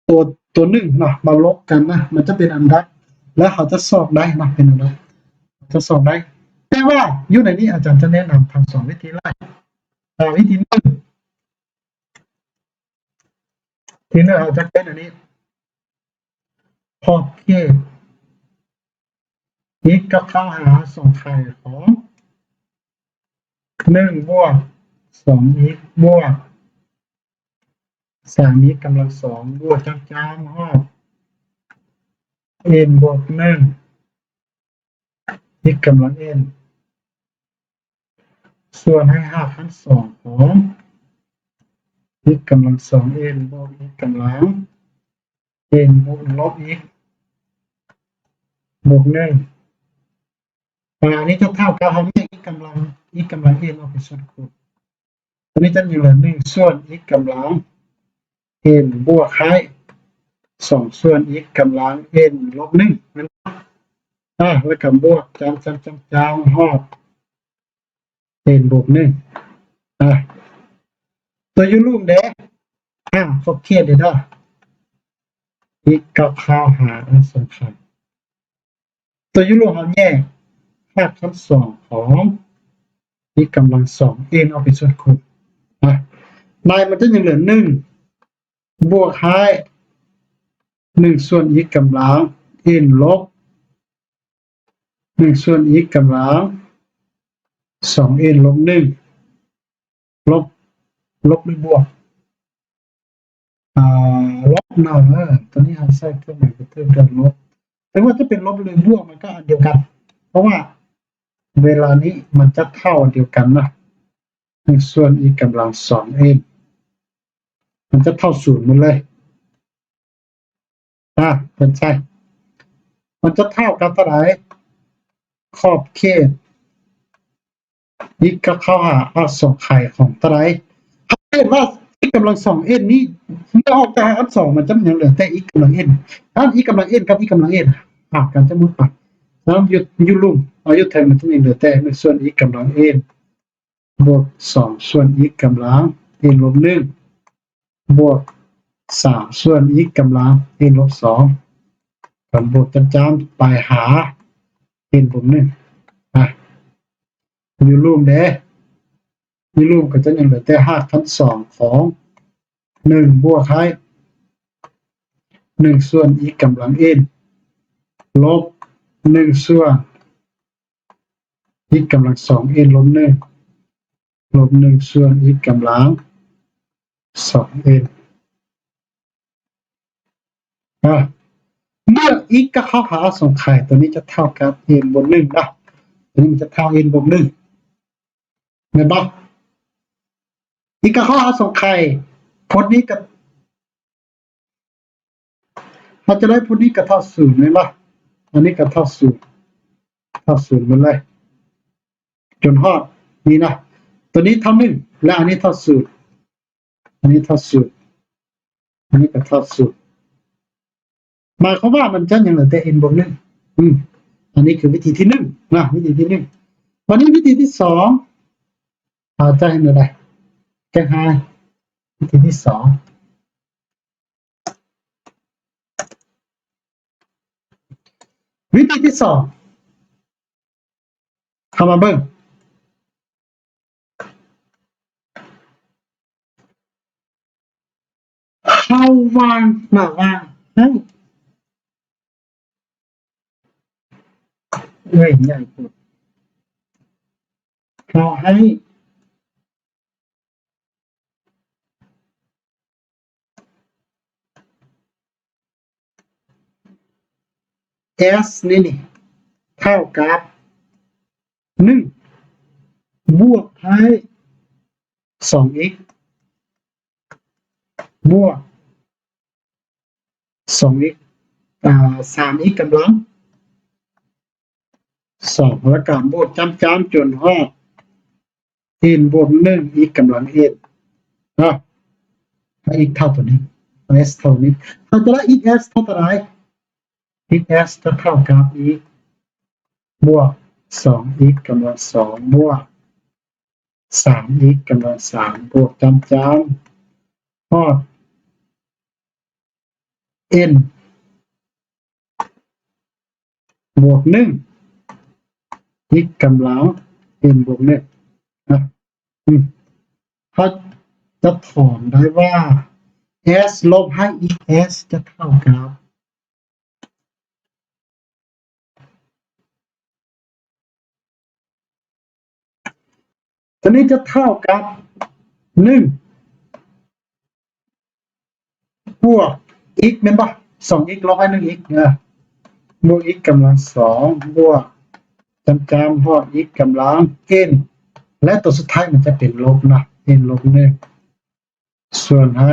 ຕົວ ຕົວໜຶ່ງເນາະ ມາລົບກັນນະ ມັນຈະເປັນອັນດັບ ແລ້ວເຮົາຈະຊອກໄດ້ເນາະ ເປັນອັນດັບ ຈະຊອກໄດ້. ແຕ່ວ່າຢູ່ໃນນີ້ອາຈານຈະແນະນຳທັງສອງວິທີເລີຍ. ວິທີໜຶ່ງ ທີໜຶ່ງເຮົາຈະເຮັດອັນນີ້ ຂອບເຂດ x ກັບເຂົ້າຫາຊ່ອງໄຂຂອງ ໜຶ່ງ ບວກ ສອງ x ບວກ ສາມ x ກຳລັງສອງ ບວກຈາມໆຮອບ n ບວກ ໜຶ່ງ x ກຳລັງ n ສ່ວນໃຫ້ຮາກຂັ້ນສອງຂອງ x ກຳລັງສອງ n ບວກ x ກຳລັງ n ບວກລົບ x ບວກ ໜຶ່ງ. ອັນນີ້ຈະເທົ່າກັບ ເຮົາແຍກ x ກຳລັງ x ກຳລັງ n ອອກເປັນສ່ວນຄູນ ຕົວນີ້ຈະຍັງເຫຼືອ ໜຶ່ງ ສ່ວນ x ກຳລັງ n ບວກໃຫ້ ສອງ ສ່ວນ x ກຳລັງ n ລົບ ໜຶ່ງ ແມ່ນບໍ່? ອາ ແລ້ວກໍບວກ ຈາມ ຈາມ ຈາມ ຈາມ ຮອດ n ບວກ ໜຶ່ງ. ອາ ຕົວຢູ່ລຸ່ມເດ້ ອາ ຂອບເຂດເດ້ເນາະ x ກັບເຂົ້າຫາອັນສຳຄັນ ຕົວຢູ່ລຸ່ມເຮົາແຍກຮາກຂັ້ນສອງຂອງ x ກຳລັງສອງ n ອອກເປັນສ່ວນຄູນ ນະ ໃນມັນຈະຍັງເຫຼືອ ໜຶ່ງ ບວກໃຫ້ ໜຶ່ງ ສ່ວນ x ກຳລັງ n ລົບ ໜຶ່ງ ສ່ວນ x ກຳລັງ ສອງ n ລົບ ໜຶ່ງ ລົບ ລົບ ຫຼື ບວກ? ອາ ລົບເນາະ ເອີ ຕົວນີ້ເຮົາໃສ່ເຄື່ອງໝາຍກະເທີບດ້ານລົບ ແຕ່ວ່າຈະເປັນລົບ ຫຼື ບວກ ມັນກໍອັນດຽວກັນ ເພາະວ່າເວລານີ້ມັນຈະເທົ່າອັນດຽວກັນນະ ໜຶ່ງ ສ່ວນ x ກຳລັງ ສອງ n ມັນຈະເທົ່າ ສູນ ໝົດເລີຍ. ອາ ເພິ່ນໃຊ້ ມັນຈະເທົ່າກັບເທົ່າໃດ? ຂອບເຂດ x ກັບເຂົ້າຫາອະສົງໄຂຂອງເທົ່າໃດ? ເຮົາເຫັນວ່າ x ກຳລັງ ສອງ n ນີ້ ເມື່ອອອກຈາກຮາກຂັ້ນສອງ ມັນຈະຍັງເຫຼືອແຕ່ x ກຳລັງ n ນັ້ນ x ກຳລັງ n ກັບ x ກຳລັງ n ຫານກັນຈະໝົດໄປ. ແລ້ວຢູ່ ຢູ່ລຸ່ມ ເອົາ ຢູ່ເທິງ ມັນຈະຍັງເຫຼືອແຕ່ ໜຶ່ງ ສ່ວນ x ກຳລັງ n ບວກ ສອງ ສ່ວນ x ກຳລັງ n ລົບ ໜຶ່ງ ບວກ ສາມ ສ່ວນ x ກຳລັງ n ລົບ ສອງ ກັນ ບວກຈາມໆໄປຫາ n ບວກ ໜຶ່ງ ນະ ຢູ່ລຸ່ມເດ້ ຢູ່ລຸ່ມກໍຈະຍັງເຫຼືອແຕ່ຮາກຂັ້ນສອງຂອງ ໜຶ່ງ ບວກໃຫ້ ໜຶ່ງ ສ່ວນ x ກຳລັງ n ລົບ ໜຶ່ງ ສ່ວນ x ກຳລັງ ສອງ n ລົບ ໜຶ່ງ ລົບ ໜຶ່ງ ສ່ວນ x ກຳລັງ ສອງ n ອາ ເມື່ອ x ກໍເຂົ້າຫາອະສົງໄຂ ຕົວນີ້ຈະເທົ່າກັບ n ບວກ ໜຶ່ງ ນະ ຕົວນີ້ມັນຈະເທົ່າ n ບວກ ໜຶ່ງ ແມ່ນບໍ່? x ກໍເຂົ້າຫາອະສົງໄຂ ພົດນີ້ກໍ ເຮົາຈະໄດ້ ພົດນີ້ກໍເທົ່າ ສູນ ແມ່ນບໍ່? ອັນນີ້ກໍເທົ່າ ສູນ ເທົ່າ ສູນ ໝົດເລີຍ ຈົນຮອດນີ້ນະ ຕົວນີ້ເທົ່າ ໜຶ່ງ ແລະ ອັນນີ້ເທົ່າ ສູນ ອັນນີ້ເທົ່າ ສູນ ອັນນີ້ກໍເທົ່າ ສູນ ໝາຍຄວາມວ່າມັນຈະຍັງເຫຼືອແຕ່ n ບວກ ໜຶ່ງ ອືມ ອັນນີ້ຄືວິທີທີໜຶ່ງນະ ວິທີທີໜຶ່ງ. ບາດນີ້ວິທີທີສອງ ເຮົາຈະເຮັດແນວໃດ? ແກ້ໄຂ ວິທີທີສອງ ວິທີທີສອງ ເຮົາມາເບິ່ງ ເຮົາວ່າ ມາວ່າໃຫ້ ເອີຍ ໃຫຍ່ໂພດ ເຮົາໃຫ້ s ນີ້ ນີ້ ເທົ່າກັບ ໜຶ່ງ ບວກໃຫ້ ສອງ x ບວກ ສອງ x ອາ ສາມ x ກຳລັງ ສອງ ແລ້ວກໍບວກຈາມໆ ຈົນຮອດ n ບວກ ໜຶ່ງ x ກຳລັງ n ເນາະ ໃຫ້ x ເທົ່າຕົວນີ້ s ເທົ່ານີ້ ເຮົາຈະໄດ້ x s ເທົ່າເທົ່າໃດ? x s ກໍເທົ່າກັບ x ບວກ ສອງ x ກຳລັງ ສອງ ບວກ ສາມ x ກຳລັງ ສາມ ບວກຈາມ ຮອດ n ບວກໜຶ່ງ x ກຳລັງ n ບວກໜຶ່ງນະ. ອືມ ເຮົາຈະຖອນໄດ້ວ່າ s ລົບໃຫ້ x s ຈະເທົ່າກັບ ຕົວນີ້ຈະເທົ່າກັບໜຶ່ງບວກ x ແມ່ນບໍ່? ສອງ x ລົບໃຫ້ໜຶ່ງ x ເອີ ບວກ x ກຳລັງສອງ ບວກ ຈຳໆ ຮອດ x ກຳລັງ n ແລະ ຕົວສຸດທ້າຍມັນຈະເປັນລົບນະ n ລົບໜຶ່ງ ສ່ວນໃຫ້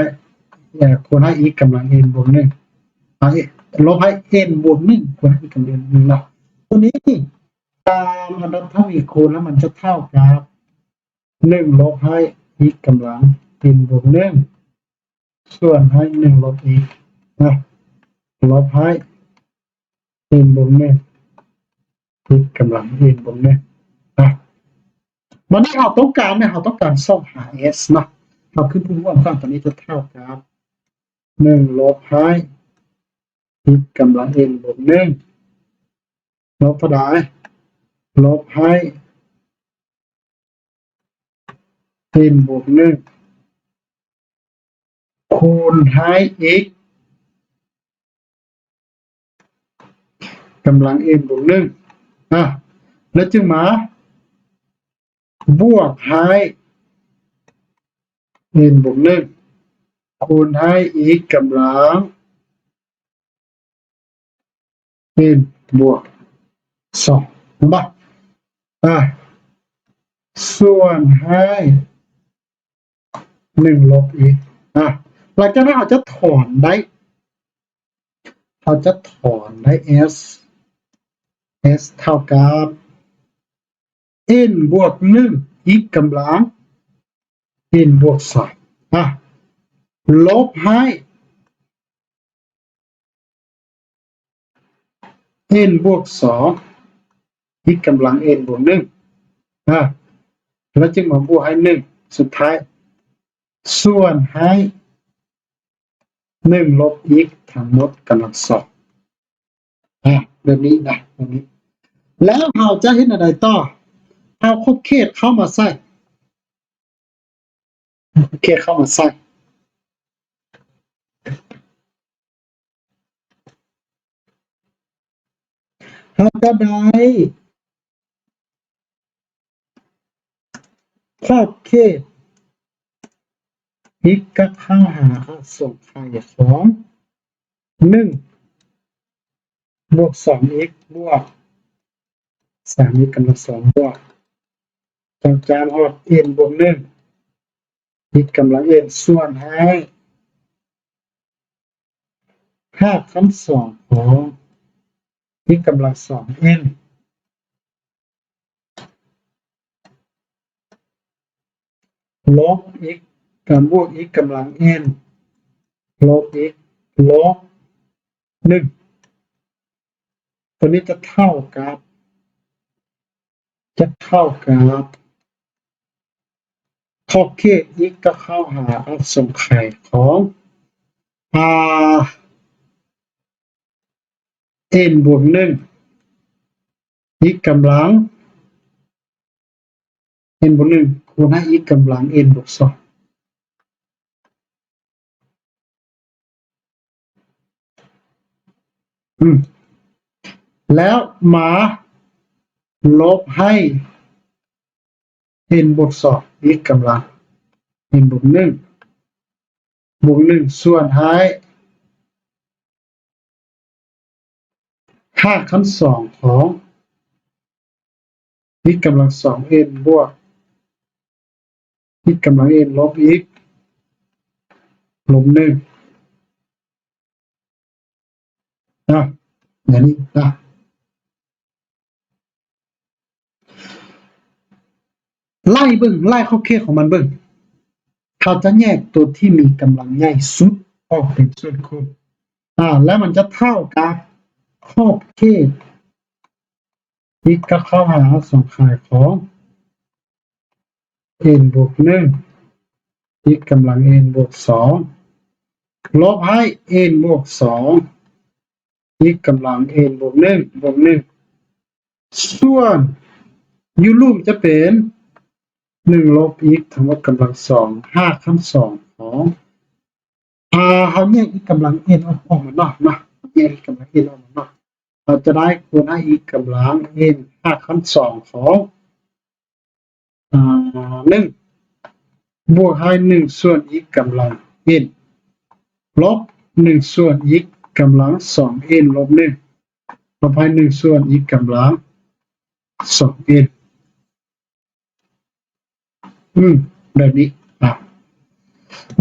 ເອີ ຄູນໃຫ້ x ກຳລັງ n ບວກໜຶ່ງ ເອົາ ລົບໃຫ້ n ບວກໜຶ່ງ ຄູນໃຫ້ x ກຳລັງ n ເນາະ. ຕົວນີ້ຕາມອັນດັບເທົ່າອີກຄູນແລ້ວ ມັນຈະເທົ່າກັບ ໜຶ່ງ ລົບໃຫ້ x ກຳລັງ n ບວກໜຶ່ງ ສ່ວນໃຫ້ ໜຶ່ງ ລົບ x ນະ ລົບໃຫ້ n ບວກໜຶ່ງ x ກຳລັງ n ບວກໜຶ່ງນະ. ບັດນີ້ເຮົາຕ້ອງການນະ ເຮົາຕ້ອງການຊອກຫາ s ເນາະ. ເຮົາຂຶ້ນຜູ້ຮ່ວມກ່ອນ ຕົວນີ້ຈະເທົ່າກັບ ໜຶ່ງ ລົບໃຫ້ x ກຳລັງ n ບວກໜຶ່ງ ລົບເທົ່າໃດ? ລົບໃຫ້ n ບວກໜຶ່ງ ຄູນໃຫ້ x ກຳລັງ n ບວກໜຶ່ງ ອາ ແລ້ວຈຶ່ງມາບວກໃຫ້ n ບວກໜຶ່ງ ຄູນໃຫ້ x ກຳລັງ n ບວກສອງ ເຫັນບໍ່? ອາ ສ່ວນໃຫ້ ໜຶ່ງ ລົບ x ອາ ຫຼັງຈາກນັ້ນເຮົາຈະຖອນໄດ້ ເຮົາຈະຖອນໄດ້ s s ເທົ່າກັບ n ບວກໜຶ່ງ x ກຳລັງ n ບວກສອງ ອາ ລົບໃຫ້ n ບວກສອງ x ກຳລັງ n ບວກໜຶ່ງ ອາ ແລ້ວຈຶ່ງມາບວກໃຫ້ໜຶ່ງ ສຸດທ້າຍ ສ່ວນໃຫ້ໜຶ່ງ ລົບ x ທັງໝົດກຳລັງສອງ ອາ ແບບນີ້ນະ ແບບນີ້. ແລ້ວເຮົາຈະເຮັດແນວໃດຕໍ່? ເອົາຂອບເຂດເຂົ້າມາໃສ່ ເອົາຂອບເຂດເຂົ້າມາໃສ່ ເຮົາຈະໄດ້ຂອບເຂດ x ກັບເຂົ້າຫາອະສົງໄຂຂອງ ໜຶ່ງ ບວກສອງ x ບວກ ສາມ x ກຳລັງສອງ ບວກ ຈາມໆ ຮອດ n ບວກໜຶ່ງ x ກຳລັງ n ສ່ວນໃຫ້ ຮາກຂັ້ນສອງຂອງ x ກຳລັງສອງ n ລົບ x ກັບບວກ x ກຳລັງ n ລົບ x ລົບໜຶ່ງ ຕົວນີ້ຈະເທົ່າກັບ ຈະເທົ່າກັບ ຂອບເຂດ x ກັບເຂົ້າຫາອະສົງໄຂຂອງ ອາ n ບວກໜຶ່ງ x ກຳລັງ n ບວກໜຶ່ງ ຄູນໃຫ້ x ກຳລັງ n ບວກສອງ ອືມ ແລ້ວມາລົບໃຫ້ n ບວກສອງ x ກຳລັງ n ບວກໜຶ່ງ ບວກໜຶ່ງ ສ່ວນໃຫ້ ຮາກຂັ້ນສອງຂອງ x ກຳລັງສອງ n ບວກ x ກຳລັງ n ລົບ x ລົບໜຶ່ງ ນະ ຢ່າງນີ້ນະ ໄລ່ເບິ່ງ ໄລ່ຂອບເຂດຂອງມັນເບິ່ງ ເຂົາຈະແຍກຕົວທີ່ມີກຳລັງໃຫຍ່ສຸດອອກເປັນສ່ວນຄູນ ອາ ແລ້ວມັນຈະເທົ່າກັບຂອບເຂດ x ກັບເຂົ້າຫາອະສົງໄຂຂອງ n ບວກໜຶ່ງ x ກຳລັງ n ບວກສອງ ລົບໃຫ້ n ບວກສອງ x ກຳລັງ n ບວກໜຶ່ງ ບວກໜຶ່ງ ສ່ວນ ຢູ່ລຸ່ມຈະເປັນ ໜຶ່ງລົບ x ທັງໝົດກຳລັງສອງ ຮາກຂັ້ນສອງຂອງ ຖ້າເຮົາແຍກ x ກຳລັງ n ອອກ ອອກມານອກເນາະ ແຍກ x ກຳລັງ n ອອກມານອກ ເຮົາຈະໄດ້ຄູນໃຫ້ x ກຳລັງ n ຮາກຂັ້ນສອງຂອງ ອາ ໜຶ່ງ ບວກໃຫ້ ໜຶ່ງສ່ວນ x ກຳລັງ n ລົບ ໜຶ່ງສ່ວນ x ກຳລັງ ສອງ n ລົບໜຶ່ງ ລົບໃຫ້ ໜຶ່ງສ່ວນ x ກຳລັງ ສອງ n ອືມ ແບບນີ້ ອ່ະ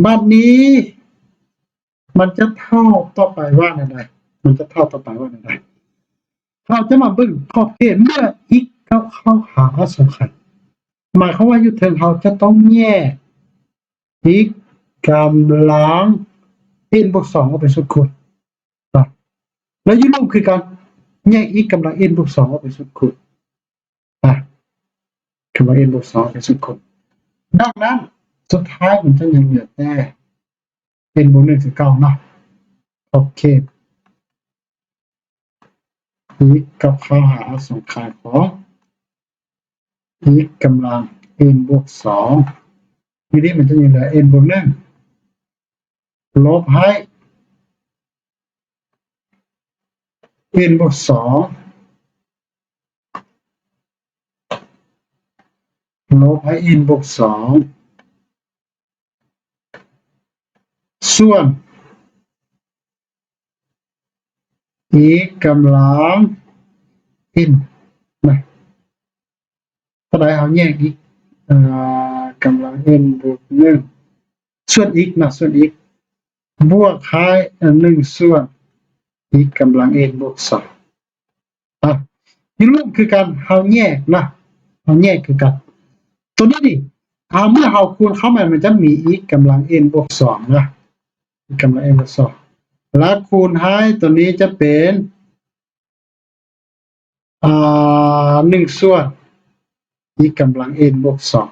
ບັດນີ້ ມັນຈະເທົ່າຕໍ່ໄປວ່າແນວໃດ? ມັນຈະເທົ່າຕໍ່ໄປວ່າແນວໃດ? ເຮົາຈະມາເບິ່ງຂອບເຂດເມື່ອ x ເຂົ້າ ເຂົ້າຫາອະສົງໄຂ ໝາຍຄວາມວ່າຢູ່ເທິງເຮົາຈະຕ້ອງແຍກ x ກຳລັງ n ບວກສອງອອກເປັນສ່ວນຄູນ ນະ ແລ້ວຢູ່ລຸ່ມຄືກັນ ແຍກ x ກຳລັງ n ບວກສອງອອກເປັນສ່ວນຄູນ ນະ ກຳລັງ n ບວກສອງເປັນສ່ວນຄູນ. ດັ່ງນັ້ນ ສຸດທ້າຍມັນຈະຍັງເຫຼືອແຕ່ n ບວກໜຶ່ງຄືເກົ່າເນາະ ຂອບເຂດ x ກັບເຂົ້າຫາອະສົງໄຂຂອງ x ກຳລັງ n ບວກສອງ ທີນີ້ມັນຈະຍັງເຫຼືອ n ບວກໜຶ່ງ ລົບໃຫ້ n ບວກສອງ ລົບໃຫ້ n ບວກສອງ ສ່ວນ x ກຳລັງ n ນະ ເທົ່າໃດ ເຮົາແຍກ x ອາ ກຳລັງ n ບວກໜຶ່ງ ສ່ວນ x ນະ ສ່ວນ x ບວກໃຫ້ ອາ ໜຶ່ງສ່ວນ x ກຳລັງ n ບວກສອງ ອ່ະ ຢູ່ລຸ່ມຄືກັນ ເຮົາແຍກນະ ເຮົາແຍກຄືກັນ ຕົວນີ້ນີ້ ອ່າ ເມື່ອເຮົາຄູນເຂົ້າມາ ມັນຈະມີ x ກຳລັງ n ບວກສອງນະ x ກຳລັງ n ບວກສອງ ແລ້ວຄູນໃຫ້ຕົວນີ້ຈະເປັນ ອ່າ ໜຶ່ງສ່ວນ x ກຳລັງ n ບວກສອງ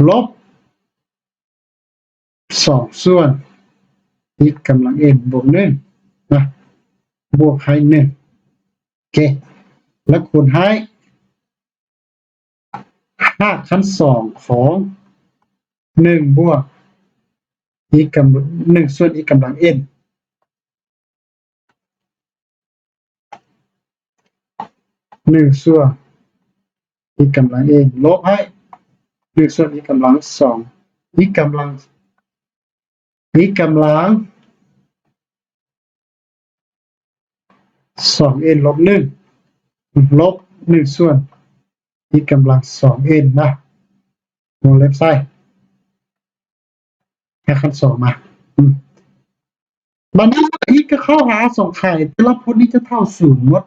ລົບ ສອງສ່ວນ x ກຳລັງ n ບວກໜຶ່ງນະ ບວກໃຫ້ໜຶ່ງ ໂອເຄ ແລ້ວຄູນໃຫ້ຮາກຂັ້ນສອງຂອງໜຶ່ງບວກ x ກຳ ໜຶ່ງສ່ວນ x ກຳລັງ n ໜຶ່ງສ່ວນ x ກຳລັງ n ລົບໃຫ້ໜຶ່ງສ່ວນ x ກຳລັງສອງ x ກຳລັງ x ກຳລັງສອງ n ລົບໜຶ່ງ ລົບໜຶ່ງສ່ວນ x ກຳລັງສອງ n ນະ ວົງເລັບໃສ່ ໃຫ້ຂັ້ນສອງມາ ອືມ ບັດນີ້ x ກໍເຂົ້າຫາອະສົງໄຂ ແຕ່ລະພົດນີ້ຈະເທົ່າສູນໝົດ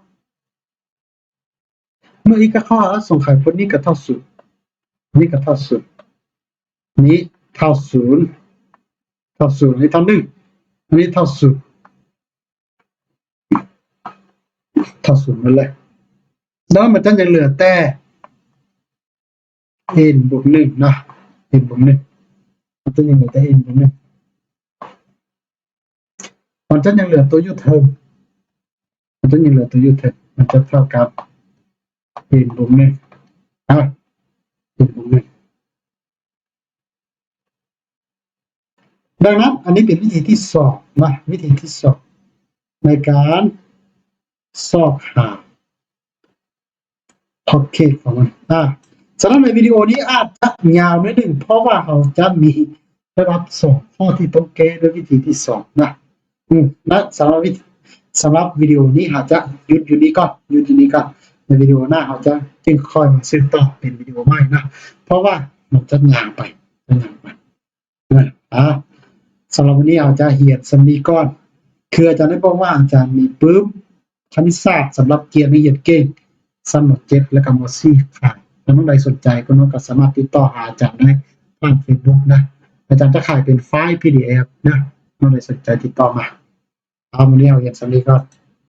ເມື່ອ x ກໍເຂົ້າຫາອະສົງໄຂ ພົດນີ້ກໍເທົ່າສູນ ນີ້ກໍເທົ່າສູນ ນີ້ເທົ່າສູນ ເທົ່າສູນ ອັນນີ້ເທົ່າໜຶ່ງ ອັນນີ້ເທົ່າສູນ ເທົ່າສູນໝົດເລີຍ ແລ້ວມັນຈະຍັງເຫຼືອແຕ່ n ບວກໜຶ່ງນະ n ບວກໜຶ່ງ ມັນຈະຍັງເຫຼືອແຕ່ n ບວກໜຶ່ງ ມັນຈະຍັງເຫຼືອຕົວຢູ່ເທິງ ມັນຈະຍັງເຫຼືອຕົວຢູ່ເທິງ ມັນຈະເທົ່າກັບ n ບວກໜຶ່ງ ນະ n ບວກໜຶ່ງ ດັ່ງນັ້ນ ອັນນີ້ເປັນວິທີທີສອງນະ ວິທີທີສອງ ໃນການຊອກຫາຂອບເຂດຂອງມັນ ອາ ສຳລັບໃນວິດີໂອນີ້ອາດຈະຍາວໜ້ອຍໜຶ່ງ ເພາະວ່າເຮົາຈະມີລະດັບສອງຂໍ້ທີ່ຕ້ອງແກ້ດ້ວຍວິທີທີສອງນະ ອືມ ນະ ສຳລັບວິ ສຳລັບວິດີໂອນີ້ເຮົາຈະຢຸດຢູ່ນີ້ກ່ອນ ຢຸດຢູ່ນີ້ກ່ອນ ໃນວິດີໂອໜ້າເຮົາຈະຈຶ່ງຄ່ອຍມາສືບຕໍ່ເປັນວິດີໂອໃໝ່ນະ ເພາະວ່າມັນຈະຍາວໄປ ຈະຍາວໄປ ອາ ສຳລັບມື້ນີ້ເຮົາຈະຮຽນສ່ຳນີ້ກ່ອນ ຄືອາຈານໄດ້ບອກວ່າອາຈານມີປຶ້ມຄະນິດສາດສຳລັບກຽມໃຫ້ຮຽນເກັ່ງ ຊັ້ນ ມ.ເຈັດ ແລະກໍ ມ.ສີ່ ຂາຍ ຖ້ານ້ອງໃດສົນໃຈ ພວກນ້ອງກໍສາມາດຕິດຕໍ່ຫາອາຈານໄດ້ຜ່ານເຟສບຸກນະ ອາຈານຈະຂາຍເປັນໄຟລ໌ ພີດີເອັຟ ນະ ນ້ອງໃດສົນໃຈຕິດຕໍ່ມາ ເອົາ ມື້ນີ້ເຮົາຮຽນສ່ຳນີ້ກ່ອນ.